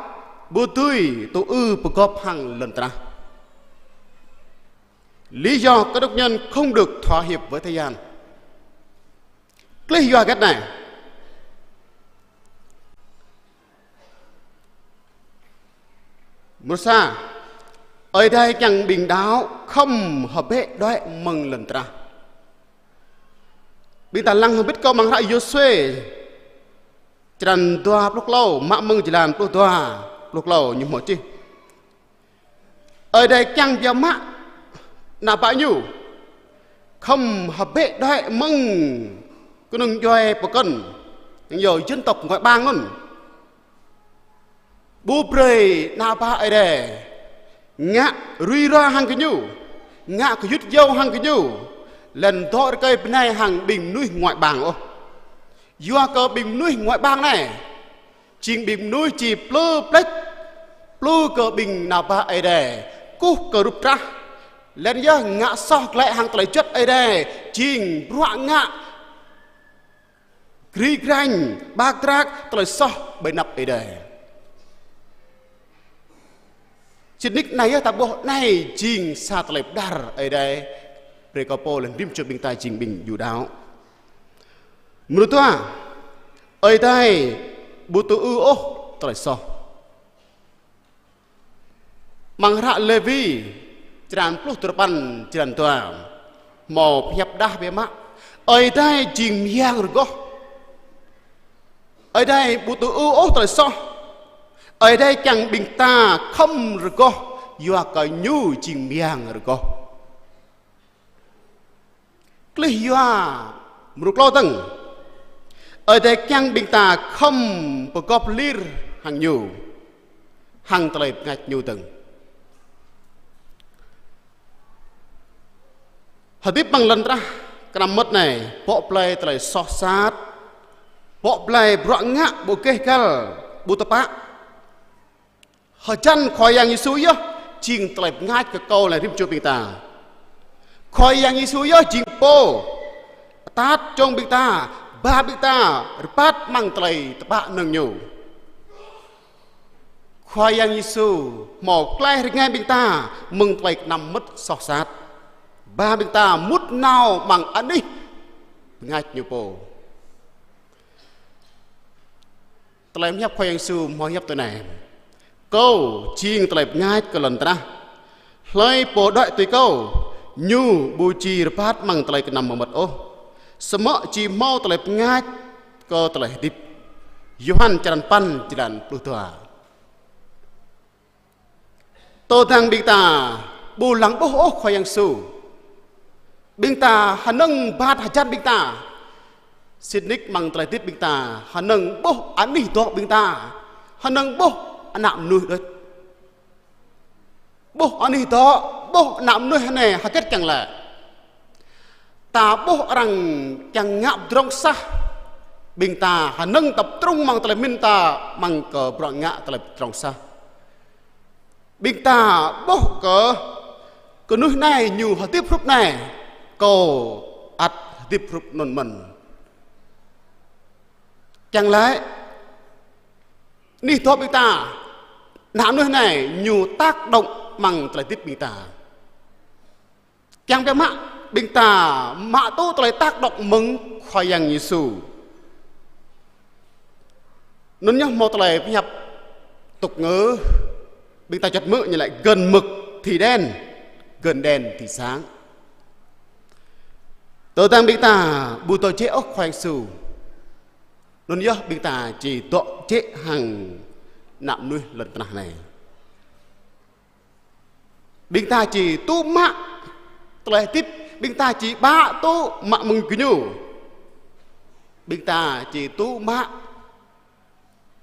ƀu dưi tŭ ư pơgop hăng lŏn tơnah. Lý do Cơ Đốc nhân không được thỏa hiệp với thế gian. Klih yua hơget anai. Mrô sa, Ơi Adai kiăng ƀing đaŏ khŏm hơbĕ đuaĭ mơ̆ng lŏn tơnah. Ƀing ta lăng hơbĭt kơ amăng hră Yôsuê, črăn dua pluh klâo, mă mơ̆ng jơlan pluh dua, pluh klâo ñu hmâo čih. Ơi Adai kiăng biă mă ană bă ñu khŏm hơbĕ đuaĭ mơ̆ng kơnung djuai pơkŏn, yua dân tộc ngoại bang anŭn. Ƀu brơi ană bă Ơi Adai ngă rui rua hăng gơñu, ngă gơyut yâo hăng gơñu, laih anŭn dŏ rơkơi bơnai hăng ƀing mơnuih ngoại bang ôh. Yua kơ ƀing mơnuih ngoại bang anai jing ƀing mơnuih či plư pleč, plư kơ ƀing nao bă Ơi Adai, kơkuh kơ rup trah, laih anŭn yơh ngă soh glaĭ hăng tơlơi juăt Ơi Adai, jing bruă ngă gri grañ, ƀak drak, tơlơi soh ƀơi anăp Ơi Adai. Sĭt nik anai yơh ta ƀuh anai jing sa tơlơi pơđar Ơi Adai brơi kơ pô laih anŭn rĭm čô ƀing ta jing ƀing Yuđa. Mrô dua, Ơi Adai ƀu tŭ ư ôh tơlơi soh. Amăng hră Lêwi, črăn pluh duapăn, črăn dua, hmâo pơhiăp đah biă mă: Ơi Adai jing mơyang rơgoh. Ơi Adai ƀu tŭ ư ôh tơlơi soh. Ơi Adai kiăng ƀing ta khŏm rơgoh, yua kơ Ñu jing mơyang rơgoh. Klih yua mrô klâo dơ̆ng, Ơi Adai kiăng ƀing ta khŏm pơgop lir hăng Ñu, hăng tơlơi bơngač Ñu dơ̆ng. Hơdip amăng lŏn tơnah kơnăm mơmŏt anai, bŏ blai tơlơi soh sat, bŏ blai bruă ngă ƀu gêh găl, ƀu tơpă. Hơjăn Khua Yang Yêsu yơh jing tơlơi bơngač kơ kâo laih rĭm čô ƀing ta. Khua Yang Yêsu yơh jing pô atăt čŏng ƀing ta, ba ƀing ta rơbat amăng tơlơi tơpă mơnơ̆ng Ñu. Khua Yang Yêsu hmâo klaih rơngai ƀing ta mơ̆ng tơlơi kơnăm mơmŏt soh sat, ba ƀing ta mŭt nao amăng anih bơngač Ñu pô. Tơlơi pơhiăp Khua Yang Yêsu hmâo hiăp tui anai: Kâo jing tơlơi bơngač kơ lŏn tơnah. Hlơi pô đuaĭ tui Kâo, ñu ƀu či rơbat amăng tơlơi kơnăm mơmŏt ôh, samơ̆ či hmâo tơlơi bơngač kơ tơlơi hơdip. Yôhan črăn păn, črăn pluh dua. Tơdang ƀing ta ƀu lăng ƀuh ôh Khua Yang Yêsu, ƀing ta hơnơ̆ng rơbat hơjăn ƀing ta, sĭt nik amăng tơlơi hơdip ƀing ta hơnơ̆ng ƀuh anih dŏ ƀing ta, hơnơ̆ng ƀuh ană mơnuih đôč. Ƀuh anih dŏ, ƀuh ană mơnuih anai hơget kiăng laĭ. Ta ƀuh arăng kiăng ngă pơdrŏng sah, ƀing ta hơnơ̆ng tơptrŭng amăng tơlơi pơmĭn ta amăng kơ bruă ngă tơlơi pơdrŏng sah. Ƀing ta ƀuh kơ kơnuih anai ñu hơdip hrup anai, kâo ăt hơdip hrup anŭn mơ̆n. Kiăng laĭ, anih dŏ ƀing ta, ană mơnuih anai ñu tác động amăng tơlơi hơdip ƀing ta. Kiăng biă mă, ƀing ta mă tŭ tơlơi tác động mơ̆ng Khua Yang Yêsu. Anŭn yơh hmâo tơlơi pơhiăp tục ngữ, ƀing ta juăt hmư̆ ñu laĭ: gần mực thì đen, gần đèn thì sáng. Tơdang ƀing ta ƀu dŏ jĕ ôh Khua Yang Yêsu, anŭn yơh ƀing ta či dŏ jĕ hăng ană mơnuih lŏn tơnah anai. Ƀing ta či tŭ mă tơlơi hơdip, ƀing ta či bă tŭ mă mơ̆ng gơñu. Ƀing ta či tŭ mă,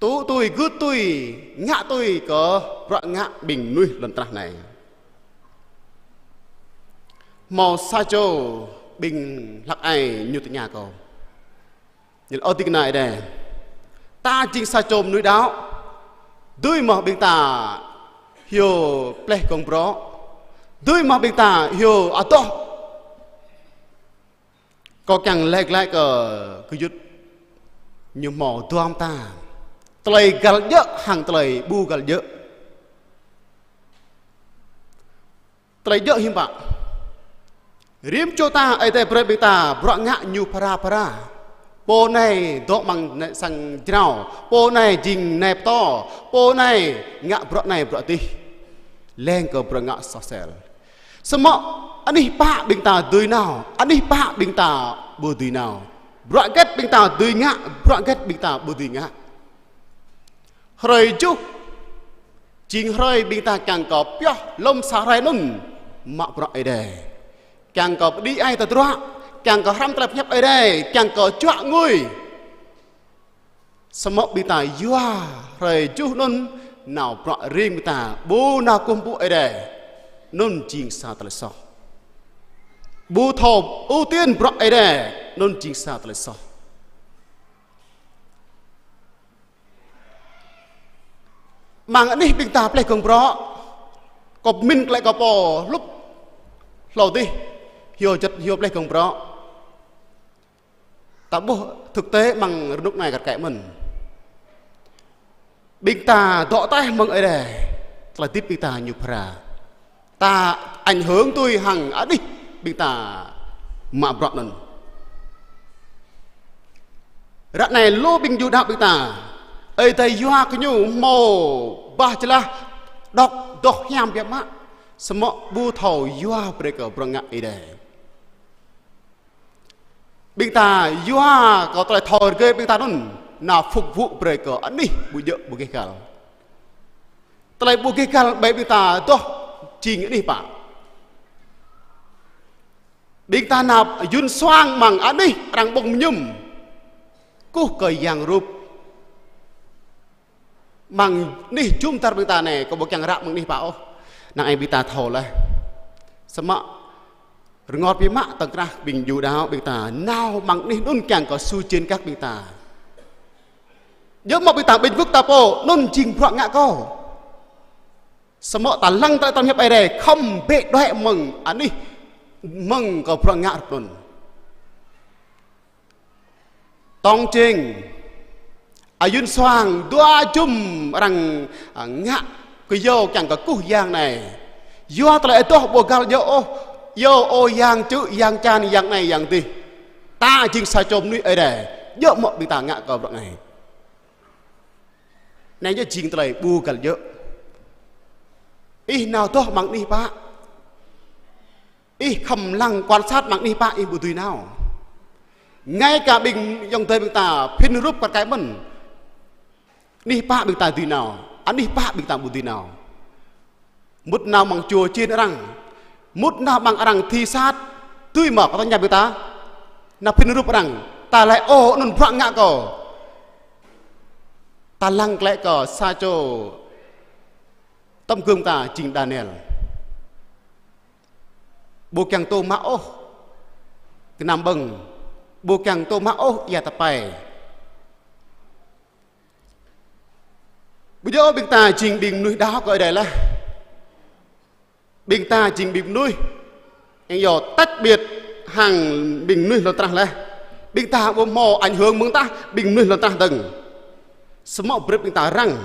tŭ tui, gưt tui, ngă tui kơ bruă ngă ƀing mơnuih lŏn tơnah anai. Hmâo sa čô ƀing hlăk ai ñu tơña kâo. Ñu laĭ: Ơ ding kơna Ơi Adai, ta jing sa čô mơnuih đaŏ, dưi mơ̆ ƀing ta hyu pleh gông brŏ, dưi mơ̆ ƀing ta hyu adoh? Kâo kiăng laĭ glaĭ kơ gơyut ñu hmâo dua mơta: tơlơi găl djơ̆ hăng tơlơi ƀu găl djơ̆. Tơlơi djơ̆ hiư̆m pă? Rĭm čô ta, Ơi Adai brơi ƀing ta bruă ngă ñu phara phara. Pô anai dŏ amăng nai sang jrao, pô anai jing nai pơtô, pô anai ngă bruă anai bruă adih, leng kơ bruă ngă soh sel. Samơ̆ anih pă ƀing ta dưi nao, anih pă ƀing ta ƀu dưi nao. Bruă hơget ƀing ta dưi ngă, bruă hơget ƀing ta ƀu dưi ngă. Hrơi juh jing hrơi ƀing ta kiăng kơ pioh lŏm sa hrơi anŭn mă bruă Ơi Adai. Kiăng kơ pơđĭ ai tơdruă, kiăng kơ hrăm tơlơi pơhiăp Ơi Adai, kiăng kơ čuă ngui. Samơ̆ ƀing ta yua hrơi juh anŭn nao bruă ring ƀing ta, ƀu nao kơkuh pơpŭ Ơi Adai, anŭn jing sa tơlơi soh. Ƀu thâo ưu tiên bruă Ơi Adai, anŭn jing sa tơlơi soh. Amăng anih ƀing ta pleh gơ̆ng bruă, kâo pơmĭn glaĭ kơ pô hlup hlâo adih, hyu čăt hyu pleh gơ̆ng bruă. Ta ƀuh thực tế amăng rơnŭk anai kar kaĭ mơ̆n. Ƀing ta dŏ taih mơ̆ng Ơi Adai, tơlơi hơdip ƀing ta ñu phara. Ta ảnh hưởng tui hăng anih ƀing ta mă bruă anŭn. Ră anai lu ƀing Yuđa ƀing ta, Ơi Adai yua kơ ñu hmâo bah jơlah, dŏ, dŏ hiam biă mă, samơ̆ ƀu thâo yua brơi kơ bruă ngă Ơi Adai. Ƀing ta yua kơ tơlơi thâo rơgơi ƀing ta anŭn, nao phục vụ brơi kơ anih ƀu djơ̆ ƀu gêh găl. Tơlơi ƀu gêh găl ƀơi ƀing ta dŏ jing anih pă. Ƀing ta nao yŭn suang amăng anih arăng ƀơ̆ng mơñum, kơkuh kơ yang rup. Amăng anih jum dar ƀing ta anai, kâo ƀu kiăng ră amăng anih pă ôh. Năng ai ƀing ta thâo laih. Samơ̆ rơngot biă mă tơ̆ng krah ƀing Yuđa ƀing ta nao amăng anih anŭn kiăng kơ su jên kăk ƀing ta. Djơ̆ mơ̆ ƀing ta ƀing wơ̆k ta pô, anŭn jing bruă ngă kâo. Samơ̆ ta lăng tơlơi tơlăm hiăp Ơi Adai, khŏm bĕ đuaĭ mơ̆ng anih, mơ̆ng kơ bruă ngă rup anŭn. Tong čeng, ayŭn suang, dua jum arăng, a, ngă kơyâo kiăng kơ kơkuh yang anai. Yua tơlơi adoh ƀu găl djơ̆ ôh, iâu ơ yang čư̆, yang čan, yang anai, yang adih. Ta jing sa čô mơnuih Ơi Adai, djơ̆ mơ̆ ƀing ta ngă kơ bruă anai. Anai yơh jing tơlơi ƀu găl djơ̆. Ih nao adoh amăng anih pă. Ih khŏm lăng quan sát amăng anih pă ih ƀu dưi nao. Ngay cả ƀing ayŏng adơi ƀing ta phiăn rup kar kaĭ mơ̆n. Anih pă ƀing ta dưi nao, anih pă ƀing ta ƀu dưi nao. Mŭt nao amăng čua čin arăng, mŭt nao amăng arăng thị sát, dưi mơ̆ kơ tơña ƀing ta. Nao phiăn rup arăng, ta laĭ ơ anŭn bruă ngă kâo. Ta lăng glaĭ kơ sa čô tấm gương ta jing Daniel. Ƀu kiăng tŭ mă ôh gơnam ƀơ̆ng, ƀu kiăng tŭ mă ôh ia tơpai. Ƀu djơ̆ ƀing ta jing ƀing mơnuih đaŏ kơ Ơi Adai laih. Ƀing ta jing ƀing mơnuih yang yơh tách biệt hăng ƀing mơnuih lŏn tơnah laih. Ƀing ta ƀu hmâo ảnh hưởng mơ̆ng tah ƀing mơnuih lŏn tơnah dơ̆ng. Samơ̆ brơi ƀing ta răng.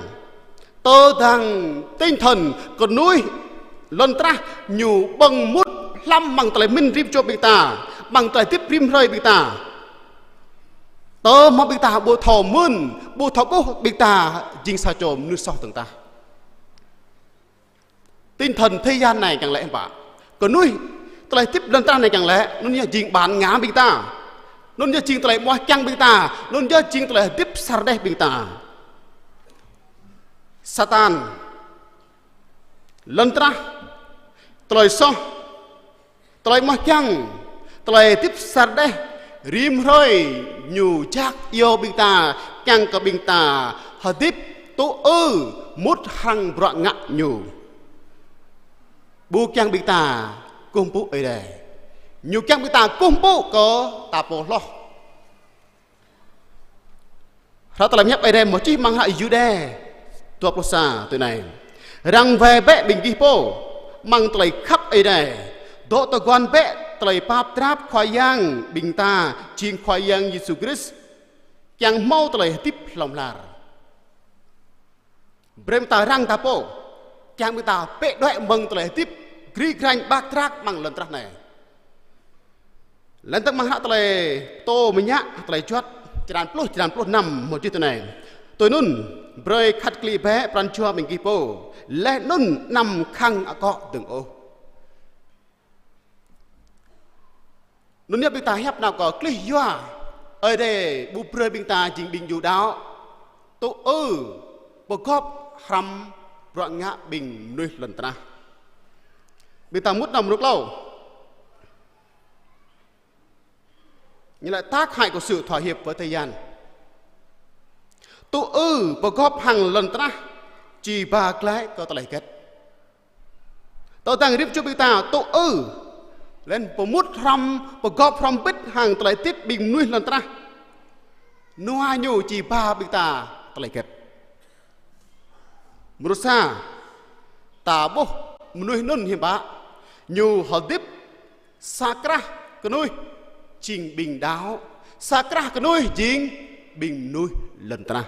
Tơdang tinh thần kơnuih lŏn tơnah ñu ƀơ̆ng mŭt hlăm amăng tơlơi pơmĭn rĭm čô ƀing ta, amăng tơlơi hơdip rĭm hrơi ƀing ta. Tơma ƀing ta ƀu thâo mơ̆n, ƀu thâo ƀuh ƀing ta jing sa čô mơnuih soh dơ̆ng tah. Tinh thần thế gian anai kiăng laĭ hiư̆m pă? Kơnuih tơlơi hơdip lŏn tơnah anai kiăng laĭ, anŭn yơh jing bản ngã ƀing ta. Anŭn yơh jing tơlơi mơak kiăng ƀing ta. Anŭn yơh jing tơlơi hơdip sa rơđeh ƀing ta. Satan, lŏn tơnah, tơlơi soh, tơlơi mơak kiăng, tơlơi hơdip sa rơđeh, rĭm hrơi ñu jak iâu ƀing ta, kiăng kơ ƀing ta hơdip tŭ ư mŭt hăng bruă ngă ñu. Ƀu kiăng ƀing ta kơkuh pơpŭ Ơi Adai. Ñu kiăng ƀing ta kơkuh pơpŭ kơ ta pô hloh. Hră tơlơi pơhiăp Ơi Adai mơ̆ čih amăng hră Yuđa dua pluh sa tui anai: Răng wai bĕ ƀing gih pô amăng tơlơi khăp Ơi Adai. Dŏ tơguan bĕ tơlơi pap drap Khua Yang ƀing ta, jing Khua Yang Yêsu Krist, kiăng hmâo tơlơi hơdip hlŏng lar. Brơi ƀing ta răng ta pô, kiăng ƀing ta bĕ đuaĭ mơ̆ng tơlơi hơdip gri grañ bak drak amăng lŏn tơnah anai. Lăng tơ̆ng amăng hră tơlơi pơtô mơñă, tơlơi juăt, črăn pluh, črăn pluh năm, mơ̆ čih tui anai: Tui anŭn, brơi khăt klĭ bĕ pran jua ƀing gih pô, laih anŭn anăm khăng akŏ dơ̆ng ôh. Anŭn yơh ƀing ta hiăp nao kơ klih yua Ơi Adai ƀu brơi ƀing ta jing ƀing Yuđa tŭ ư pơgop hrăm bruă ngă ƀing mơnuih lŏn tơnah. Ƀing ta mŭt nao mơnŭk hlâo. Ñu laĭ tác hại của sự thỏa hiệp với thế gian. Tŭ ư pơgop hăng lŏn tơnah, či ba glaĭ kơ tơlơi hơget. Tơdang rĭm čô ƀing ta tŭ ư, laih anŭn pơmŭt hrŏm, pơgop hrŏm bĭt hăng tơlơi hơdip ƀing mơnuih lŏn tơnah. Nua ñu či ba ƀing ta tơlơi hơget. Mrô sa, ta ƀuh mơnuih anŭn hiư̆m pă, ñu hơdip sa krah kơnuih jing ƀing đaŏ, sa krah kơnuih jing ƀing mơnuih lŏn tơnah.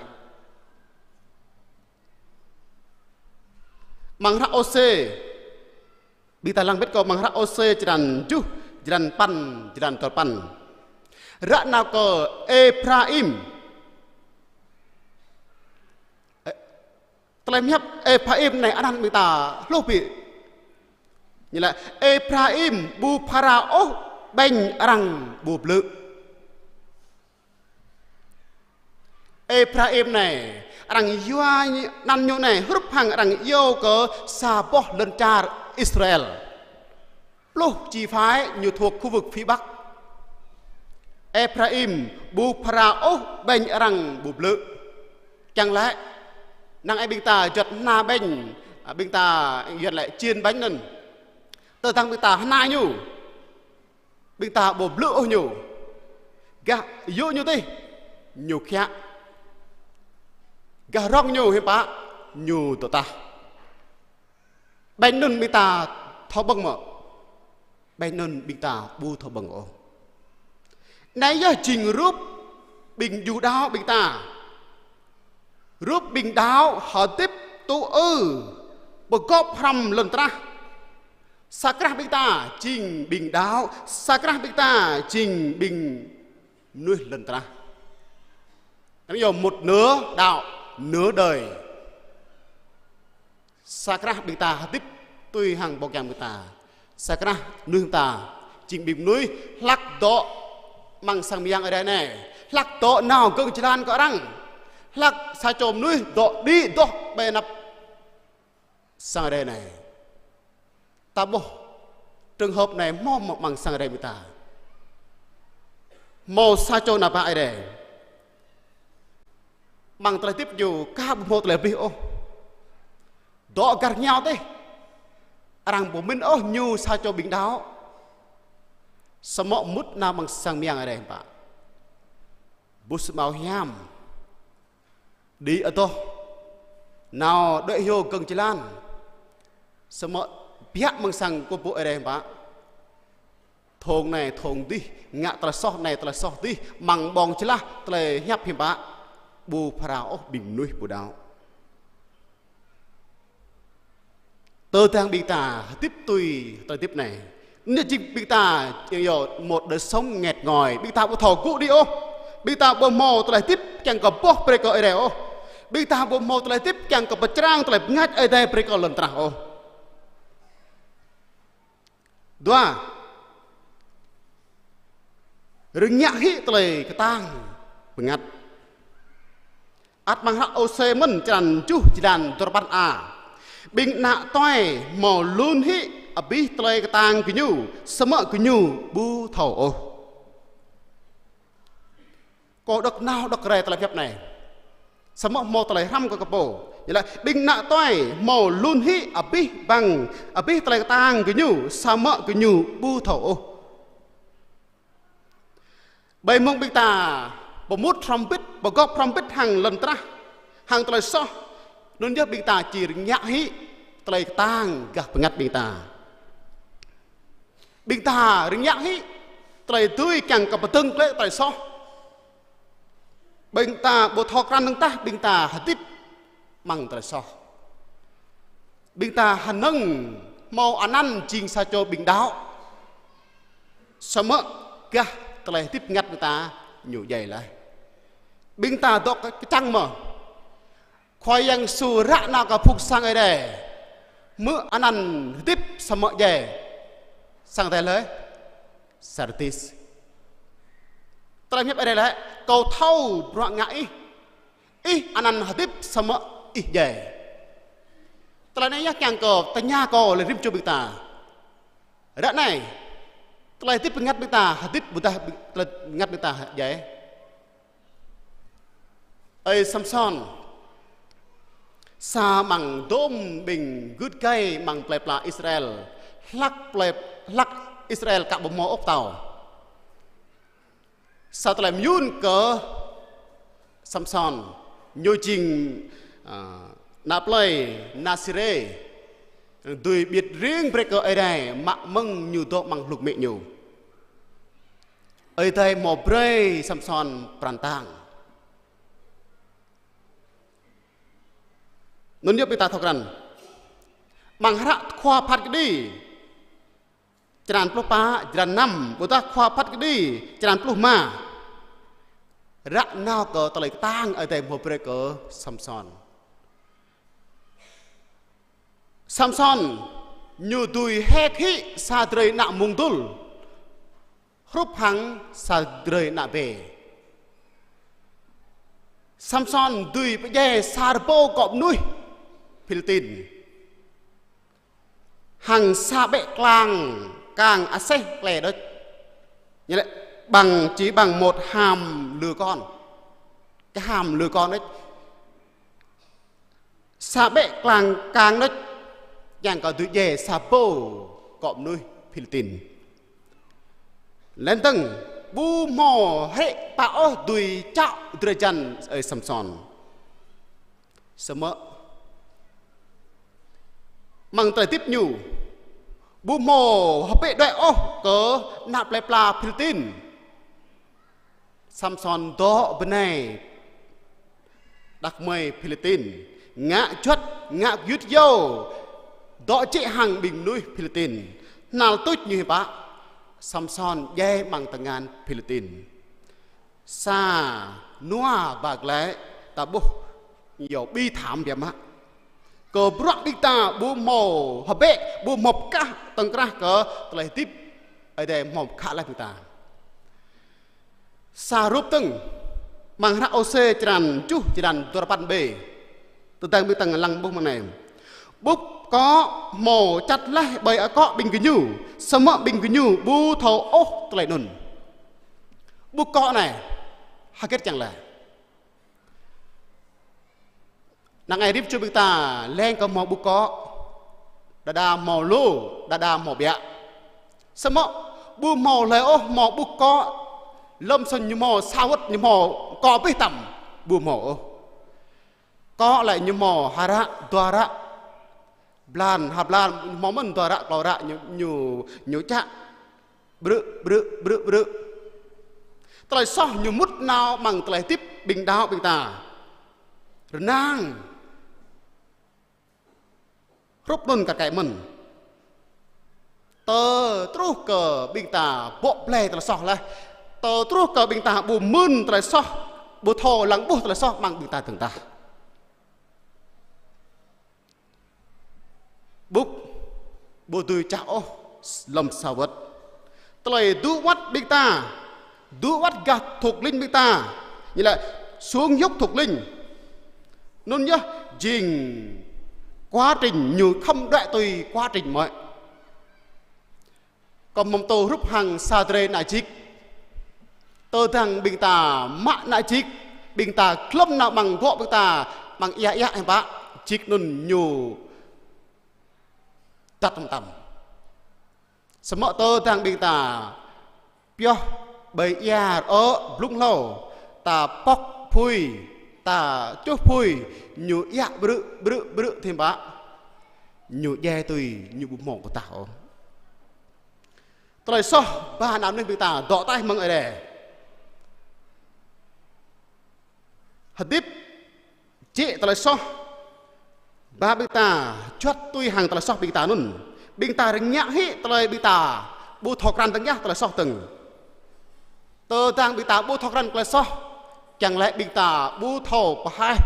Amăng hră Ôsê, ƀing ta lăng bĕ kơ amăng hră Ôsê črăn tơjuh, črăn păn, črăn duapăn. Ră nao kơ Êphraim. Ơ, tơlơi pơhiăp Êphraim anai anăn ƀing ta hluh ƀiă. Ñu laĭ Êphraim ƀu phara ôh ƀañ arăng ƀu blư̆. Êphraim anai, arăng yua anăn ñu anai, hrup hăng arăng iâu kơ sa boh lŏn čar Israel. Pluh chi phái ñu thuộc khu vực phía Bắc. Êphraim ƀu phara ôh ƀañ arăng ƀu blư̆. Kiăng laĭ, năng ai ƀing ta juăt hơna ƀañ, ƀing ta juăt laĭ chiên bánh anŭn. Tơdang ƀing ta hơna ñu, ƀing ta ƀu blư̆ ôh ñu. Gah yŭ ñu tih, ñu khiă. Gah rŏng ñu hiư̆m pă, ñu dŏ tah. Ƀañ anŭn ƀing ta thâo ƀơ̆ng mơ̆? Ƀañ anŭn ƀing ta ƀu thâo ƀơ̆ng ôh. Anai yơh jing rup ƀing Yuđa ƀing ta. Rup ƀing đaŏ hơdip tŭ ư, pơgop hrŏm lŏn tơnah. Sa krah ƀing ta jing ƀing đaŏ, sa krah ƀing ta jing ƀing mơnuih lŏn tơnah. Anŭn yơh một nửa đạo, nửa đời. Sa krah ƀing ta hơdip tui hăng ƀơ̆ng kiăng ƀing ta. Sa krah mơnuih ta jing ƀing mơnuih hlăk dŏ amăng sang mơyang Ơi Adai anai. Hlăk dŏ nao gơ̆ng jơlan kơ arăng. Hlăk sa čô mơnuih dŏ đĭ dŏ ƀơi anăp sang Ơi Adai anai. Ta ƀuh trường hợp anai hmâo mơ̆ amăng sang Ơi Adai ƀing ta. Hmâo sa čô ană bă Ơi Adai. Amăng tơlơi hơdip ñu aka ƀu hmâo tơlơi abih ôh. Dŏ gah rơngiao tih. Arăng ƀu mĭn ôh ñu sa čô ƀing đaŏ. Samơ̆ mŭt nao amăng sang mơyang Ơi Adai hiư̆m pă. Ƀu samơ̆ hiam. Đĭ adoh. Nao đuaĭ hyu gơ̆ng jơlan. Samơ̆ biă amăng sang kơkuh pơpŭ Ơi Adai hiư̆m pă. Thong anai thong adih, ngă tơlơi soh anai tơlơi soh adih, amăng ƀơ̆ng jơlah tơlơi hiăp hiư̆m pă. Ƀu phara ôh ƀing mơnuih ƀu đaŏ. Tơdang ƀing ta hơdip tui tơlơi hơdip anai. Anai jing ƀing ta yơh một đời sống nghẹt ngòi, ƀing ta ƀu thâo gŭ đĭ ôh. Ƀing ta ƀu hmâo tơlơi hơdip kiăng kơ boh brơi kơ Ơi Adai ôh. Ƀing ta ƀu hmâo tơlơi hơdip kiăng kơ pơčrang tơlơi bơngač Ơi Adai brơi kơ lŏn tơnah ôh. Dua. Rơngiă hĭ tơlơi kơtang bơngăt. Ăt amăng hră Ôsê mơ̆n črăn tơjuh črăn duapăn a. Ƀing ană tuai hmâo lun hĭ abih tơlơi kơtang gơñu, samơ̆ gơñu ƀu thâo ôh. Kâo đŏk nao đŏk rai tơlơi pơhiăp anai. Samơ̆ hmâo tơlơi hrăm kơ kâo pô. Ñu laĭ ƀing ană tuai hmâo lun hĭ abih bang, abih tơlơi kơtang gơñu, samơ̆ gơñu ƀu thâo ôh. Ƀơi mông ƀing ta pơmŭt hrŏm bĭt, pơgop hrŏm bĭt hăng lŏn tơnah, hăng tơlơi soh. Anŭn yơh ƀing ta či rơngiă hĭ tơlơi kơtang gah bơngăt ƀing ta. Ƀing ta rơngiă hĭ tơlơi dưi kiăng kơ pơdơ̆ng glaĭ tơlơi soh. Ƀing ta ƀu thâo krăn dơ̆ng tah ƀing ta hơdip amăng tơlơi soh. Ƀing ta hơnơ̆ng hmâo anăn jing sa čô ƀing đaŏ. Samơ̆ gah tơlơi hơdip bơngăt ƀing ta ñu djai laih. Ƀing ta dŏ kơ-, kơčăng mơ̆. Khua Yang Yêsu ră nao kơ phung sang Ơi Adai. Hmư̆ anăn hơdip samơ̆ djai. Sang Ơi Adai laĭ. Sardis. Tơlơi pơhiăp Ơi Adai laĭ, kâo thâo bruă ngă ih. Ih anăn hơdip samơ̆ ih djai. Tơlơi anai yơh kiăng kơ tơña kơ lĕ rĭm čô ƀing ta. Ră anai, tơlơi hơdip bơngăt ƀing ta, hơdip ƀôdah tơlơi bơngăt ƀing ta djai. Ơi Samsôn. Sa amăng dôm ƀing gưt gai amăng plei pla Israel, hlăk plei, hlăk Israel ka ƀu hmâo ôh pơtao. Sa tơlơi mơyun kơ Samsôn, ñu jing, ơ, ană plei Nasirê, dưi ƀiă riêng brơi kơ Ơi Adai mă mơ̆ng ñu dŏ amăng hlŭk mĭ ñu. Ơi Adai hmâo brơi Samsôn pran kơtang. Anŭn yơh ƀing ta thâo krăn. Amăng hră Khua Phat Kđi, črăn pluh pă, črăn năm, ƀôdah Khua Phat Kđi, črăn pluh rơma. Ră nao kơ tơlơi kơtang Ơi Adai hmâo brơi kơ Samsôn. Samsôn, ñu dưi hĕ hĭ sa drơi ană mông dŭl hrup hăng sa drơi ană bê. Samsôn dưi pơdjai sa rơbâo akŏ mơnuih Philistin. Hăng sa ƀĕ klang kang aseh klĕ đôč. Ñu lĕ bằng, chỉ bằng một hàm lừa con. Cái hàm lừa con đôč. Sa ƀĕ klang kang đôč, kiăng kơ dưi djai sa rơbâo akŏ mơnuih Philistin. Lĕ dơ̆ng, ƀu hmâo hĕ pă ôh dưi čŏk drơi jăn ơi Samsôn. Samơ̆ amăng tơlơi hơdip ñu, ƀu hmâo hơbĕ đuaĭ ôh kơ ană plei pla Philistin. Samsôn dŏ bơnai đah kơmơi Philistin, ngă juăt, ngă gơyut yâo, dŏ jĕ hăng ƀing mơnuih Philistin. Hnal tuč ñu hiư̆m pă, Samsôn djai amăng tơngan Philistin. Sa nua ba glaĭ ta ƀuh yâo bi thảm biă mă. Kơ bruă ƀing ta ƀu hmâo hơbĕ, ƀu hmâo pơkah tơ̆ng krah kơ tơlơi hơdip Ơi Adai hmâo pơkă laih ƀing ta. Sa rup dơ̆ng, amăng hră Ôsê črăn tơjuh, črăn dua rơpăn bê. Tơdang ƀing ta lăng ƀuh mơ̆ng anai. Ƀŭk kŏ hmâo čăt laih ƀơi akŏ ƀing gơñu, samơ̆ ƀing gơñu ƀu thâo ôh tơlơi anŭn. Ƀŭk kŏ anai, hơget kiăng laĭ? Năng ai rĭm čô ƀing ta leng kơ hmâo ƀŭk kŏ, đơđa hmâo lu, đơđa hmâo ƀiă. Samơ̆ ƀu hmâo hlơi ôh hmâo ƀŭk kŏ, lơ̆m sŏn ñu hmâo sa wơ̆t ñu hmâo kŏ abih tăm, ƀu hmâo ôh. Kŏ lĕ ñu hmâo ha ră, dua ră, blan, ha blan, ñu hmâo mơ̆n dua ră, klâo ră, ñu, ñu, ñu čă. Brư̆, brư̆, brư̆, brư̆. Tơlơi soh ñu mŭt nao amăng tơlơi hơdip ƀing đaŏ ƀing ta. Rơnang. Hrup anŭn kar kaĭ mơ̆n. Tơl truh kơ ƀing ta bŏ blai tơlơi soh laih. Tơl truh kơ ƀing ta ƀu mưn tơlơi soh, ƀu thâo lăng ƀuh tơlơi soh amăng ƀing ta dơ̆ng tah. Ƀŭk, ƀu dưi čă ôh lơ̆m sa wơ̆t. Tơlơi dŭ wơ̆t ƀing ta, dŭ wơ̆t gah thuộc linh ƀing ta, ñu lĕ xuống dốc thuộc linh. Anŭn yơh jing quá trình ñu khŏm đuaĭ tui quá trình mơ̆i. Kơ mơ̆ng tơ hrup hăng sa drơi ană jik. Tơdang ƀing ta mă ană jik, ƀing ta glŏm nao amăng gŏ ƀing ta, amăng ia ia hiư̆m pă, jik anŭn ñu dăt tăm tăm. Samơ̆ tơdang ƀing ta pioh ƀơi ia rơ̆ blung hlâo, ta pŏk apui, ta čuh apui, ñu ia brư̆, brư̆, brư̆ hiư̆m pă, ñu djai tui, ñu ƀu hmâo pơtah ôh. Tơlơi soh ba ană mơnuih ƀing ta dŏ taih mơ̆ng Ơi Adai. Hơdip jĕ tơlơi soh. Ba ƀing ta juăt tui hăng tơlơi soh ƀing ta anŭn. Ƀing ta rơngiă hĭ tơlơi ƀing ta ƀu thâo krăn tơngiah tơlơi soh dơ̆ng. Tơdang ƀing ta ƀu thâo krăn tơlơi soh, kiăng laĭ ƀing ta ƀu thâo pơhaih,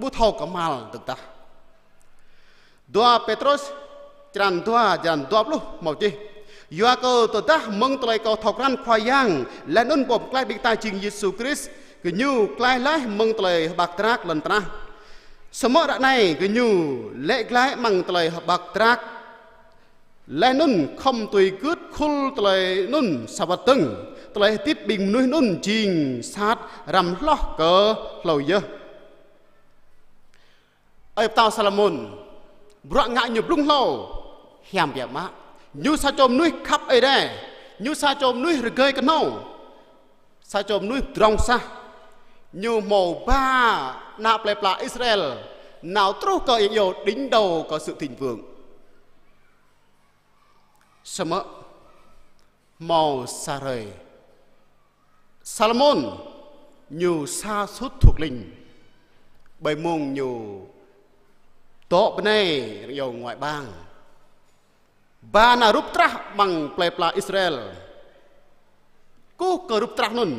ƀu thâo kơmăl dơ̆ng tah. Dua Pêtrôs, črăn dua, črăn dua pluh hmâo čih. Yua kơ tơdah mơ̆ng tơlơi kâo thâo krăn Khua Yang, laih anŭn Pô Pơklaih ƀing ta jing Yêsu Krist, gơñu klaih laih mơ̆ng tơlơi hơbăk drăk lŏn tơnah. Samơ̆ ră anai gơñu laĭ glaĭ amăng tơlơi hơbăk drăk. Laih anŭn khŏm tui gưt khul tơlơi anŭn sa wơ̆t dơ̆ng, tơlơi hơdip ƀing mơnuih anŭn jing sat răm hloh kơ hlâo yơh. Ơi pơtao Salômôn, bruă ngă ñu blung hlâo hiam biă mă. Ñu sa čô mơnuih khăp Ơi Adai, ñu sa čô mơnuih rơgơi kơhnâo, sa čô mơnuih pơdrŏng sah. Ñu hmâo ba ană plei pla Israel nao truh kơ ing yo đính đầu kơ sự thịnh vượng. Samơ̆ hmâo sa hrơi, Salômôn ñu sa sut thuộc linh, ƀơi mông ñu dŏ bơnai ing yo ngoại bang. Ba ană rup trah amăng plei pla Israel. Kơkuh kơ rup trah anŭn,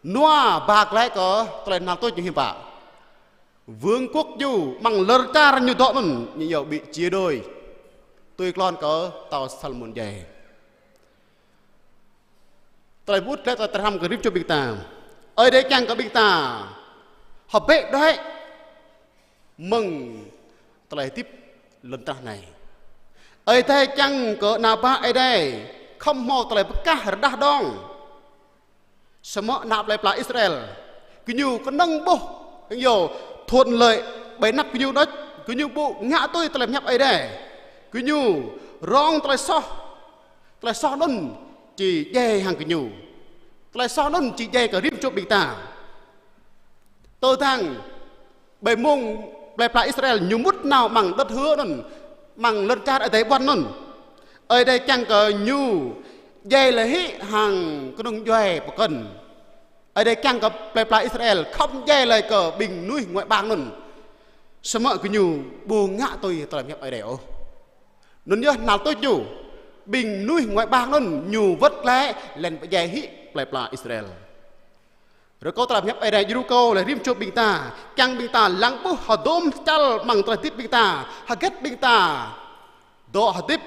nua ba glaĭ kơ tơlơi hnal tuč ñu hiư̆m pă. Vương quốc ñu amăng lŏn čar ñu dŏ anŭn ñu ing yo bị chia đôi. Tui klon kơ pơtao Salômôn djai. Tơlơi ƀuh lĕ tơlơi tơhrăm kơ rĭm čô ƀing ta. Ơi Adai kiăng kơ ƀing ta hơbĕ đuaĭ mơ̆ng tơlơi hơdip lŏn tơnah anai. Ơi Adai kiăng kơ ană bă Ơi Adai khŏm hmâo tơlơi pơkah rơđah đong. Samơ̆ ană plei pla Israel, gơñu kơnơ̆ng ƀuh ing yo thuận lợi ƀơi anăp gơñu đôč, gơñu ƀu ngă tui tơlơi pơhiăp Ơi Adai. Gơñu rong tơlơi soh. Tơlơi soh anŭn či djai hăng gơñu. Tơlơi soh anŭn či djai kơ rĭm čô ƀing ta. Tơdang ƀơi mông plei pla Israel ñu mŭt nao amăng đất hứa anŭn, amăng lŏn čar Ơi Adai ƀuăn anŭn, Ơi Adai kiăng kơ ñu djai laih hĭ hăng kơnung djuai pơkŏn. Ơi Adai kiăng kơ plei pla Israel khŏm djai laih kơ ƀing mơnuih ngoại bang anŭn. Samơ̆ gơñu ƀu ngă tui tơlơi pơhiăp Ơi Adai ôh. Anŭn yơh hnal tuč ñu, ƀing mơnuih ngoại bang anŭn ñu wơ̆t glaĭ lĕ pơdjai hĭ plei pla Israel. Rơkâo tơlơi pơhiăp Ơi Adai djru kâo laih rĭm čô ƀing ta, kiăng ƀing ta lăng ƀuh hơdôm čăl amăng tơlơi hơdip ƀing ta, hơget ƀing ta dŏ hơdip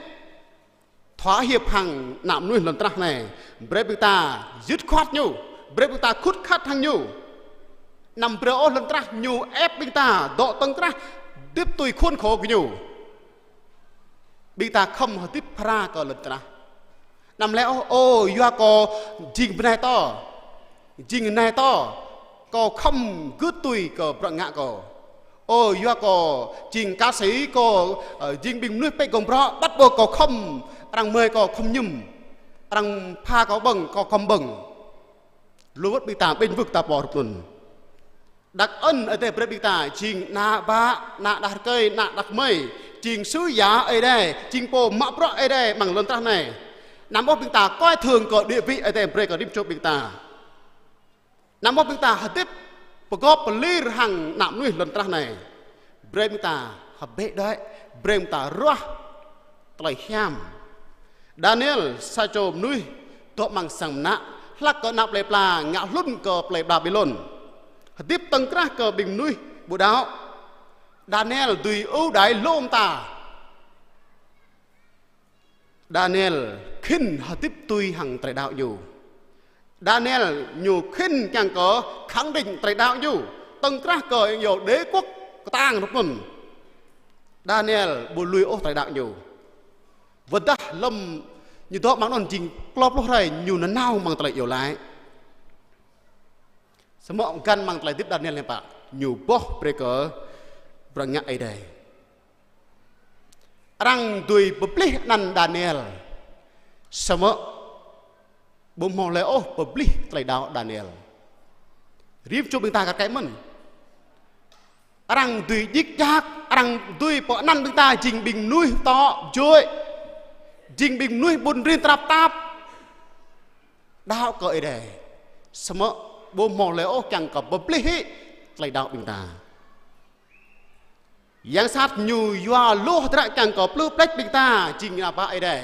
thua hiăp hăng ană mơnuih lŏn tơnah anai. Brơi ƀing ta djŭt khuat ñu, brơi ƀing ta khut khăt hăng ñu. Anăm brơi ôh lŏn tơnah ñu ĕp ƀing ta dŏ tơ̆ng krah hơdip tui khuôn khổ kơ ñu. Ƀing ta khŏm hơdip phara kơ lŏn tơnah. Anăm laĭ ôh, ơ, yua kâo jing bơnai to, jing anai to, kâo khŏm gưt tui kơ bruă ngă kâo. Ơ, yua kâo jing ca sĩ, kâo, ơ, jing ƀing mơnuih pĕ gông bruă, bắt buộc kâo khŏm, arăng mơi kâo khŏm mơñum, arăng pha kâo ƀơ̆ng, kâo khŏm ƀơ̆ng. Lu wơ̆t ƀing ta ƀing wơ̆t ta pô hrup anŭn. Đặc ân Ơi Adai brơi ƀing ta jing ană bă, ană đah rơkơi, ană đah kơmơi, jing sứ giả Ơi Adai, jing pô mă bruă Ơi Adai amăng lŏn tơnah anai. Anăm ôh ƀing ta coi thường kơ địa vị Ơi Adai brơi kơ rĭm čô ƀing ta. Anăm ôh ƀing ta hơdip pơgop pơlir hăng ană mơnuih lŏn tơnah anai. Brơi ƀing ta hơbĕ đuaĭ, brơi ƀing ta ruah tơlơi hiam. Daniel sa čô mơnuih dŏ amăng sang mơnă, hlăk kơ ană plei pla ngă hlŭn kơ plei Babilôn, hơdip tơ̆ng krah kơ ƀing mơnuih ƀu đaŏ. Daniel dưi ưu đãi lŏm ta. Daniel khĭn hơdip tui hăng tơlơi đaŏ ñu. Daniel ñu khĭn kiăng kơ khẳng định tơlơi đaŏ ñu tơ̆ng krah kơ ing yo đế quốc kơtang hrup anŭn. Daniel ƀu lui ôh tơlơi đaŏ ñu. Wơ̆t dah lơ̆m ñu dŏ amăng anŭn jing klâo pluh hrơi ñu nanao amăng tơlơi iâu laĭ. Samơ̆ găn amăng tơlơi hơdip Daniel hiư̆m pă, ñu boh brơi kơ bruă ngă Ơi Adai. Arăng dưi pơplih anăn Daniel. Samơ̆ ƀu hmâo hlơi ôh pơplih tơlơi đaŏ Daniel. Rĭm čô ƀing ta kar kaĭ mơ̆n. Arăng dưi djik djak, arăng dưi pơanăn ƀing ta jing ƀing mơnuih tŏ juăi, jing ƀing mơnuih ƀun rin tơnap tap. Đaŏ kơ Ơi Adai. Samơ̆ ƀu hmâo hlơi ôh kiăng kơ pơplih hĭ tơlơi đaŏ ƀing ta. Yang sat ñu yua lu hơdră kiăng kơ plư pleč ƀing ta jing ană bă Ơi Adai.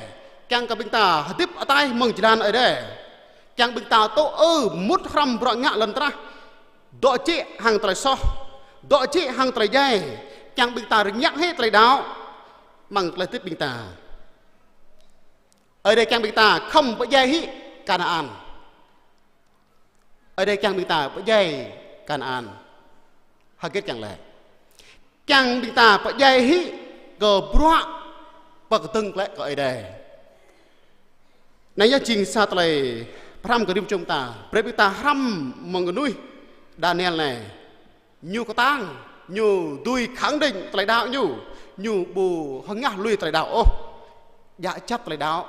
Kiăng kơ ƀing ta hơdip ataih mơ̆ng jơlan Ơi Adai. Kiăng ƀing ta tŭ ư mŭt hrŏm bruă ngă lŏn tơnah. Dŏ jĕ hăng tơlơi soh. Dŏ jĕ hăng tơlơi djai. Kiăng ƀing ta rơngiă hĭ tơlơi đaŏ amăng tơlơi hơdip ƀing ta. Ơi Adai kiăng ƀing ta khŏm pơdjai hĭ Kanaan. Ơi Adai kiăng ƀing ta pơdjai Kanaan. Hơget kiăng lĕ? Kiăng ƀing ta pơdjai hĭ kơ bruă pơkơdơ̆ng glaĭ kơ Ơi Adai. Anai yơh jing sa tơlơi pơhrăm kơ rĭm čô ƀing ta. Brơi ƀing ta hrăm mơ̆ng mơnuih Daniel anai. Ñu kơtang, Ñu dưi khẳng định tơlơi đaŏ ñu, ñu ƀu hơngah lui tơlơi đaŏ ôh. Djă kjăp tơlơi đaŏ.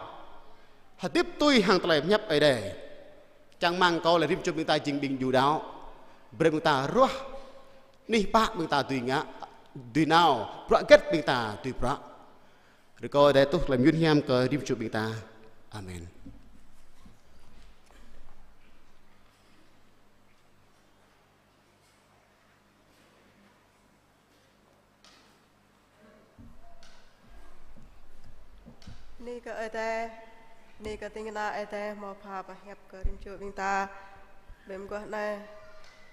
Hơdip tui hăng tơlơi pơhiăp Ơi Adai. Čang rơmang kâo lĕ rĭm čô ƀing ta jing ƀing djru đaŏ. Brơi ƀing ta ruah anih pă ƀing ta dưi ngă, dưi nao, bruă hơget ƀing ta dưi bruă. Rơkâo Ơi Adai tuh tơlơi mơyun hiam kơ rĭm čô ƀing ta. Amen. Bơni kơ Ơi Adai, bơni kơ ding kơna Ơi Adai hmâo pha pơhiăp kơ rĭm čô ƀing ta. Ƀơi mơguah anai,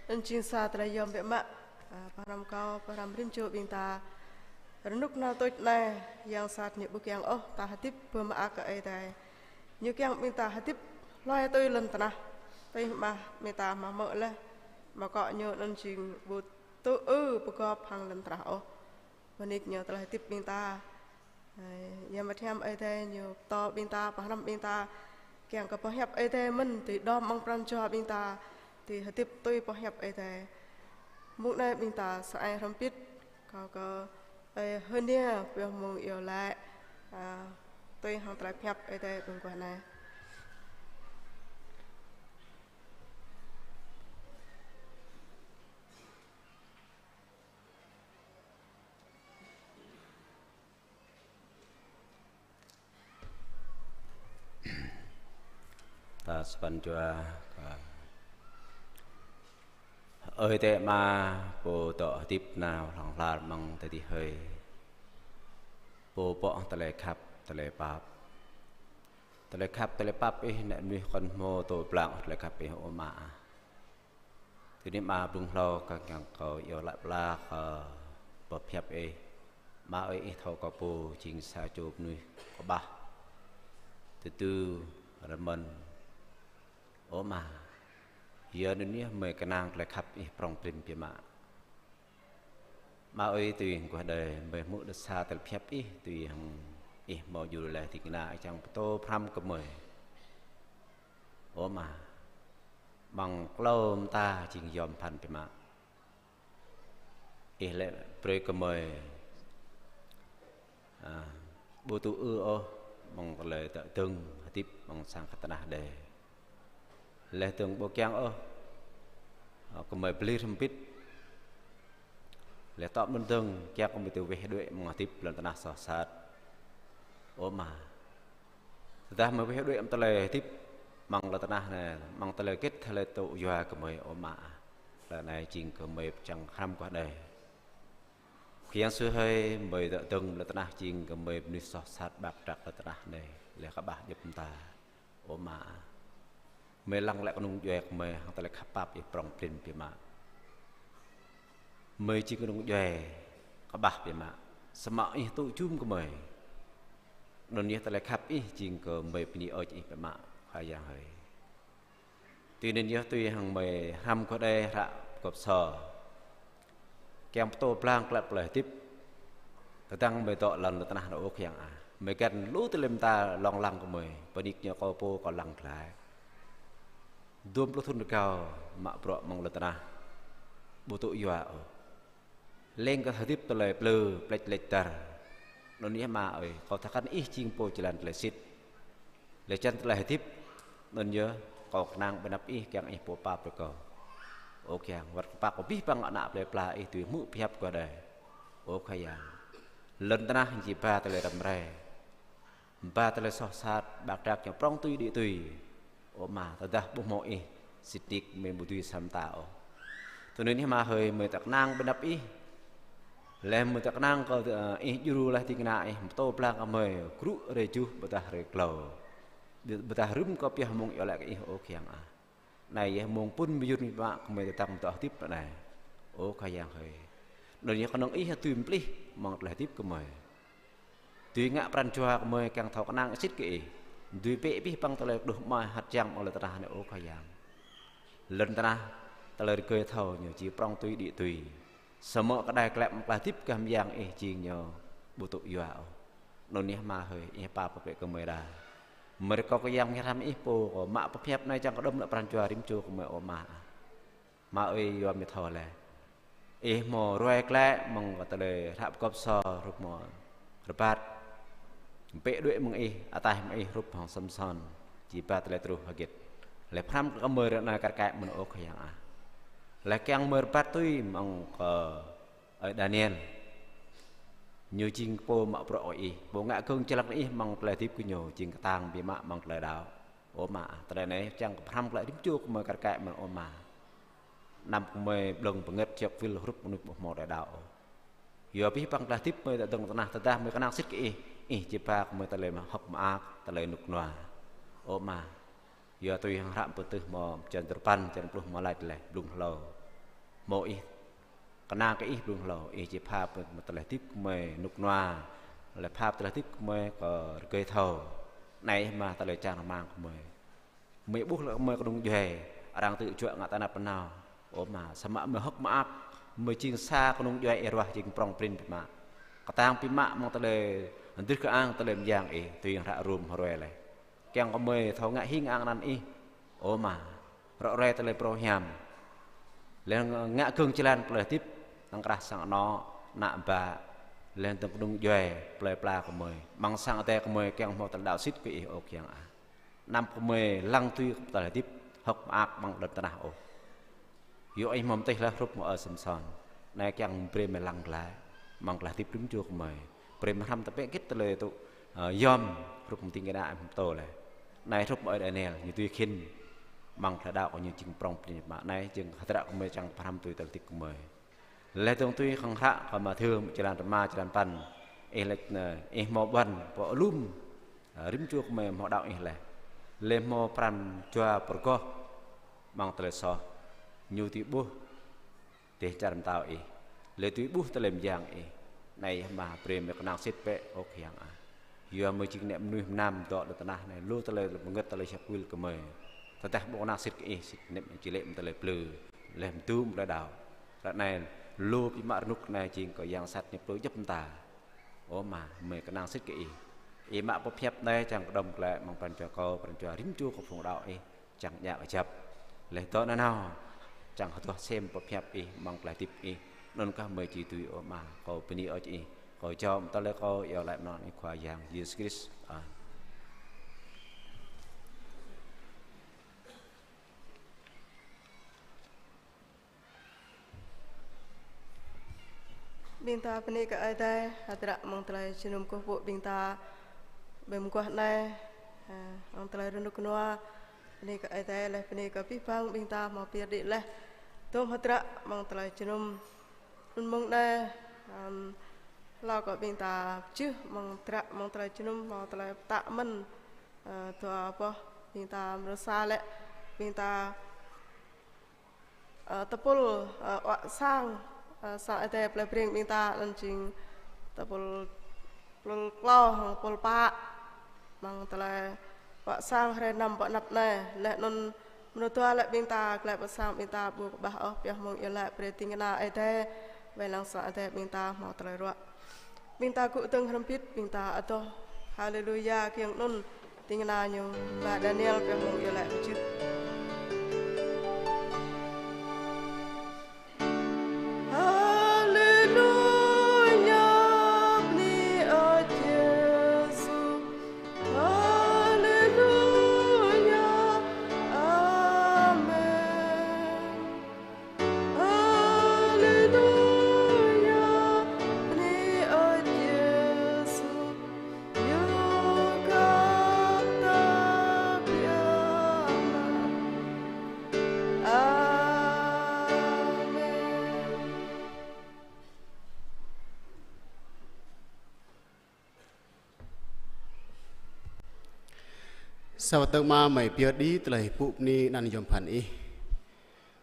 anŭn jing sa tơlơi yôm biă mă, a, pơhrăm kâo, pơhrăm rĭm čô ƀing ta. Rơnŭk nao tuč anai, yang sat ñu ƀu kiăng ôh ta hơdip pơmơak kơ Ơi Adai. Ñu kiăng ƀing ta hơdip hluai tui lŏn tơnah, tui mah ƀing ta mă mơ̆ laih, mă kŏ ñu anŭn jing ƀu tŭ ư pơgop hăng lŏn tơnah ôh. Bơni kơ ñu tơlơi hơdip ƀing ta. Ơ, Yang Bơngăt Hiam Ơi Adai ñu pơtô ƀing ta, pơhrăm ƀing ta, kiăng kơ pơhiăp Ơi Adai mơ̆n tui đom amăng pran jua ƀing ta, tui hơdip tui pơhiăp Ơi Adai. Mông anai ƀing ta sa ai hrŏm hơbĭt, kâo kơ ơi Hơnia pioh mông iâu laĭ, a, tui hăng tơlơi pơhiăp Ơi Adai ƀơi mơguah anai. Ta sa pran jua kơ Ơi Adai Ama, Pô dŏ hơdip nao hlŏng lar amăng adih hơi. Pô pŏk tơlơi khăp, tơlơi pap. Tơlơi khăp, tơlơi pap Ih, ană mơnuih kŏn hmâo tŭ blang tơlơi khăp Ih, ơ Ama. Tui anŭn Ama, blung hlâo kâo kiăng kơ iâu laĭ pơala kơ pơhiăp Ih. Ama ơi, Ih thâo kơ pô jing sa čô mơnuih kơƀah, tơdu, rơmơ̆n. Ơ Ama, yua anŭn yơh gơmơi kơnang tơlơi khăp Ih prŏng prin biă mă. Ama ơi, tui hăng mơguah đơi gơmơi hmư̆ đôč sa tơlơi pơhiăp Ih, tui hăng Ih hmâo djru laih ding kơna Ih kiăng pơtô pơhrăm kơ gơmơi. Ơ Ama, amăng klâo mơta jing yôm phăn biă mă. Ih lĕ brơi kơ gơmơi, a, ƀu tŭ ư ôh amăng tơlơi dŏ dơ̆ng hơdip amăng sang kơ tơnah đơi. Laih dơ̆ng ƀu kiăng ôh, a, gơmơi pơlir hơbĭt. Laih tŏ mơ̆n dơ̆ng kiăng kơ gơmơi tŭ weh đuaĭ amăng hơdip lŏn tơnah soh sat. Ơ Ama, tơdah gơmơi weh đuaĭ amăng tơlơi hơdip amăng lŏn tơnah anai, amăng tơlơi hơget tơlơi tŭ yua kơ gơmơi, ơ Ama. Tơlơi anai jing kơ gơmơi pơčrang hrăm mơguah đơi. Khua Yang Yêsu hơi, gơmơi dŏ dơ̆ng lŏn tơnah jing kơ gơmơi mơnuih soh sat ƀak tơdrăk lŏn tơnah anai, laih kơƀah djŏp mơta. Ơ Ama, gơmơi lăng glaĭ kơnung djuai gơmơi hăng tơlơi khăp pap Ih prŏng prin biă mă. Gơmơi jing kơnung djuai kơƀah biă mă. Samơ̆ Ih tŭ jum gơmơi. Anŭn yơh tơlơi khăp Ih jing kơ gơmơi bơni hơơč Ih biă mă, Khua Yang hơi. Tui anŭn yơh tui hăng gơmơi hrăm mơguah đơi hră pơgop sô. Kiăng pơtô blang glaĭ tơlơi hơdip. Tơdang gơmơi dŏ lŏn tơnah anai, ơ Khua Yang ah, gơmơi găn lu tơlơi mơta lông lăng kơ gơmơi, bơni kơ ñu kâo pô kâo lăng glaĭ. Dua pluh thŭn rơgao mă bruă amăng lŏn tơnah ƀu tŭ yua ôh. Leng kơ hơdip tơlơi plư, plĕč lĕč dar. Anŭn yơh Ama ơi, kâo thâo kăn Ih jing pô jơlan tơlơi sĭt, laih jăn tơlơi hơdip. Anŭn yơh kâo kơnang ƀơi anăp Ih kiăng Ih pô pap brơi kâo. Ơ Khua Yang, wơ̆t kơ pă kâo abih bang ană plơi pla Ih dưi hmư̆ pơhiăp mơguah đơi. Ơ Khua Yang, lŏn tơnah jing ba tơlơi răm rai, ba tơlơi soh sat, ƀak tơdrăk ñu prŏng tui đĭ tui. Ơ Ama, tơdah ƀu hmâo Ih, sĭt nik gơmơi ƀu dưi sa mơta ôh. Tui anŭn yơh Ama hơi, gơmơi dŏ kơnang ƀơi anăp Ih. Laih gơmơi dŏ kơnang kơ, ơ, Ih djru laih ding kơna Ih pơtô blang kơ gơmơi, gruă hrơi juh ƀôdah hrơi klâo, ƀôdah rĭm kâo pioh mông iâu laĭ kơ Ih, ơ Khua Yang ah. Anai yơh mông pŭn mơyun biă mă kơ gơmơi tơdang dŏ hơdip ră anai, ơ Khua Yang hơi. Anŭn yơh kơnơ̆ng Ih dưi pơplih amăng tơlơi hơdip gơmơi. Dưi ngă pran jua gơmơi kiăng thâo kơnang sĭt kơ Ih. Dưi bĕ abih bang tơlơi kơđoh mơai hăt jang amăng lŏn tơnah anai, ơ Khua Yang. Lŏn tơnah, tơlơi rơgơi thâo ñu jing prŏng tui đĭ tui. Samơ̆ kơđai klep amăng tơlơi hơdip gah mơyang Ih jing ñu ƀu tŭ yua ôh. Anŭn yơh Ama hơi, Ih pap brơi kơ gơmơi đa. Gơmơi rơkâo kơ Yang Bơngăt Hiam Ih pô kơ mă pơhiăp anai čang kơđŏm lĕ pran jua rĭm čô gơmơi, ơ Ama. Ama ơi, yua gơmơi thâo laih, Ih hmâo ruai glaĭ mơ̆ng kơ tơlơi hră pơgop sô hrup hmâo rơbat. Pĕ đuaĭ mơ̆ng ih, ataih mơ̆ng ih hrup hăng Samsôn. Či ba tơlơi truh hơget. Laih pơhrăm kơ gơmơi ră anai kar kaĭ mơ̆n ơ Khua Yang ah. Laih kiăng gơmơi rơbat tui mơ̆ng kơ ơi Daniel. Ñu jing pô mă bruă kơ ih. Pô ngă gơ̆ng jơlan ih mơ̆ng tơlơi hơdip kơ ñu jing kơtang biă mă mơ̆ng tơlơi đaŏ. Ơ Ama, tơlơi anai čang kơ pơhrăm glaĭ rĭm čô gơmơi kar kaĭ mơ̆n ơ Ama. Anăm gơmơi blơ̆ng bơngơ̆t jŏk wĭl hrup mơnuih ƀu hmâo tơlơi đaŏ ôh. Yua abih bang tơlơi hơdip gơmơi dŏ dơ̆ng tơnah tơdah gơmơi kơnang sĭt kơ ih, ih či ba kơ gơmơi tơlơi hơ̆k mơak, tơlơi rơnŭk rơnua. Ơ Ama, yua tui hăng hră Pơtưh hmâo črăn duapăn, črăn pluh hmâo laĭ laih, blung hlâo. Hmâo ih, kơnang kơ ih blung hlâo, ih či pha pơ tơlơi hơdip gơmơi rơnŭk rơnua, laih pha pơ tơlơi hơdip gơmơi kơ rơgơi thâo. Anai ih mă tơlơi čang rơmang kơ gơmơi. Gơmơi ƀuh laih gơmơi kơnung djuai, arăng tŭ juă ngă tơnap tơnao. Ơ Ama, samơ̆ gơmơi hơ̆k mơak, gơmơi jing sa kơnung djuai ih ruah jing prŏng prin biă mă. Kơtang biă mă mơ̆ng tơlơi dưi kơang tơlơi mơyang ih, tui hăng hră Rôm hơruai laih. Kiăng kơ gơmơi thâo ngă hing ang anăn ih. Ơ Ama, rŏ rai tơlơi phrâo hiam. Laih ngă gơ̆ng jơlan tơlơi hơdip, tăng krah sang anŏ, ană bă, laih dơ̆ng kơnung djuai, plơi pla gơmơi. Amăng sang adai gơmơi kiăng hmâo tơlơi đaŏ sĭt kơ ih ơ Khua Yang ah. Anăm gơmơi lăng tui tơlơi hơdip, hơ̆k mơak amăng lŏn tơnah ôh. Yua ih hmâo mơtih laih hrup hmâo ơi Samsôn. Anai kiăng brơi gơmơi lăng glaĭ. Amăng tơlơi hơdip rĭm čô gơmơi. Brơi gơmơi hrăm tơpĕ hơget tơlơi tŭ, ơ, yom hrup hăng ding kơna ih pơtô laih. Anai hrup hmâo ơi Daniel, ñu tui khĭn. Amăng tơlơi đaŏ kơ ñu jing prŏng prin biă mă. Anai jing hơdră gơmơi čang pơhrăm tui tơlơi hơdip gơmơi. Laih dơ̆ng tui hăng hră kơ Mathiơ, črăn rơma, črăn păn. Ih laĭ anai, ih hmâo ƀuăn, pô alum. Rĭm čô gơmơi hmâo đaŏ ih laih. Laih hmâo pran jua pơrơgoh amăng tơlơi soh. Ñu tui ƀuh dêh čar pơtao ih. Laih tui ƀuh tơlơi mơyang ih. Anai Ama, brơi gơmơi kơnang sĭt bĕ ơ Khua Yang ah. Yua gơmơi jing ană mơnuih mơnam dŏ lŏn tơnah anai, lu tơlơi bơngơ̆t tơlơi jăk wĭl kơ gơmơi. Tơdah ƀu kơnang sĭt kơ ih, sĭt anăp či lê̆ mơ̆ng tơlơi plư. Laih mơ̆ dŭm tơlơi đaŏ. Ră anai, lu biă mă rơnŭk anai jing kơ yang sat ñu plư djŏp mơta. Ơ Ama, gơmơi kơnang sĭt kơ ih. Ih mă boh pơhiăp anai čang kơđŏm glaĭ amăng pran jua kâo, pran jua rĭm čô kơ phung đaŏ ih. Čang djă kơjăp. Laih dŏ nanao, čang hơduah sem boh pơhiăp ih, amăng tơlơi hơdip ih. Anŭn kah gơmơi či tui ơ Ama, kâo bơni ơ ih. Kâo jao mơ̆ tơlơi kâo iâu laĭ amăng anăn ih Khua Yang Yêsu Krist. Amen. Ƀing ta bơni kơ Ơi Adai, hơdră amăng tơlơi jơnum kơkuh pơpŭ ƀing ta ƀơi mơguah anai, ha, amăng tơlơi rơnŭk rơnua, bơni kơ Ơi Adai laih, bơni kơ abih bang ƀing ta hmâo pơyơr đĭ laih. Tơm hơdră amăng tơlơi jơnum, anŭn mơ̆ng anai, ăm, hlâo kơ ƀing ta pơjưh amăng hơdră amăng tơlơi jơnum, hmâo tơlơi pơtă mơ̆n, ơ, dua boh ƀing ta mrô sa lĕ, ƀing ta Ơ, tơpul, ơ, wă sang, ơ, sang Ơi Adai plơi Breng ƀing ta anŭn jing tơpul, tơpul klâo hăng tơpul pă. Amăng tơlơi wă sang hrơi năm pơ anăp anai, laih anŭn mơnuih dua lĕ ƀing ta, glaĭ pơ sang ƀing ta ƀu kơƀah ôh, pioh mơ̆ng iâu laĭ brơi ding kơna Ơi Adai, wai lăng sang Ơi Adai ƀing ta hmâo tơlơi ruă. Ƀing ta gŭ dơ̆ng hrŏm hơbĭt, ƀing ta adoh Haleluya kiăng anŭn, ding kơna ñu ba Daniel pioh mơ̆ng iâu laĭ pơjưh. Haleluya, bơni ơ Yêsu. Haleluya. Amen. Haleluya, bơni ơ Yêsu, yua kơ ta pioh mă. Amen. Sa wơ̆t dơ̆ng mă gơmơi pơyơr đĭ tơlơi pŭ bơni anăn yom pơphan ih.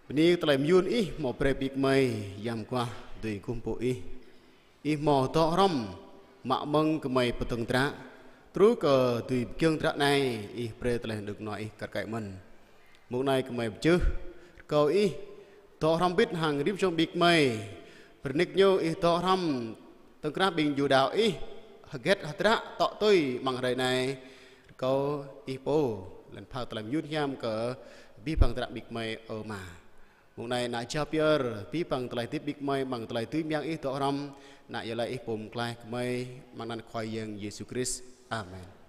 Bơni tơlơi mơyun ih hmâo brơi ƀing gơmơi yang mơguah dưi kơkuh pơpŭ ih. Ih hmâo dŏ hrŏm mă mơ̆ng gơmơi pơdơ̆ng hơdră, truh kơ dưi pơgiŏng hơdră anai ih brơi tơlơi rơnŭk rơnua ih kar kaĭ mơ̆n. Mông anai gơmơi pơjưh, rơkâo ih dŏ hrŏm hơbĭt hăng rĭm čô ƀing gơmơi. Pơrơnik ñu ih dŏ hrŏm tơ̆ng krah ƀing ju đaŏ ih, hơget hơdră tŏ tui amăng hrơi anai. Rơkâo ih pô, laih anŭn pha tơlơi mơyun hiam kơ abih bang hơdră ƀing gơmơi ơ Ama. Mông anai ană jao pơyơr, abih bang tơlơi hơdip ƀing gơmơi, amăng tơlơi dưi mơyang Ih dŏ hrŏm, ană iâu laĭ Ih pô pơklaih gơmơi, amăng anăn Khua Yang Yêsu Krist. Amen.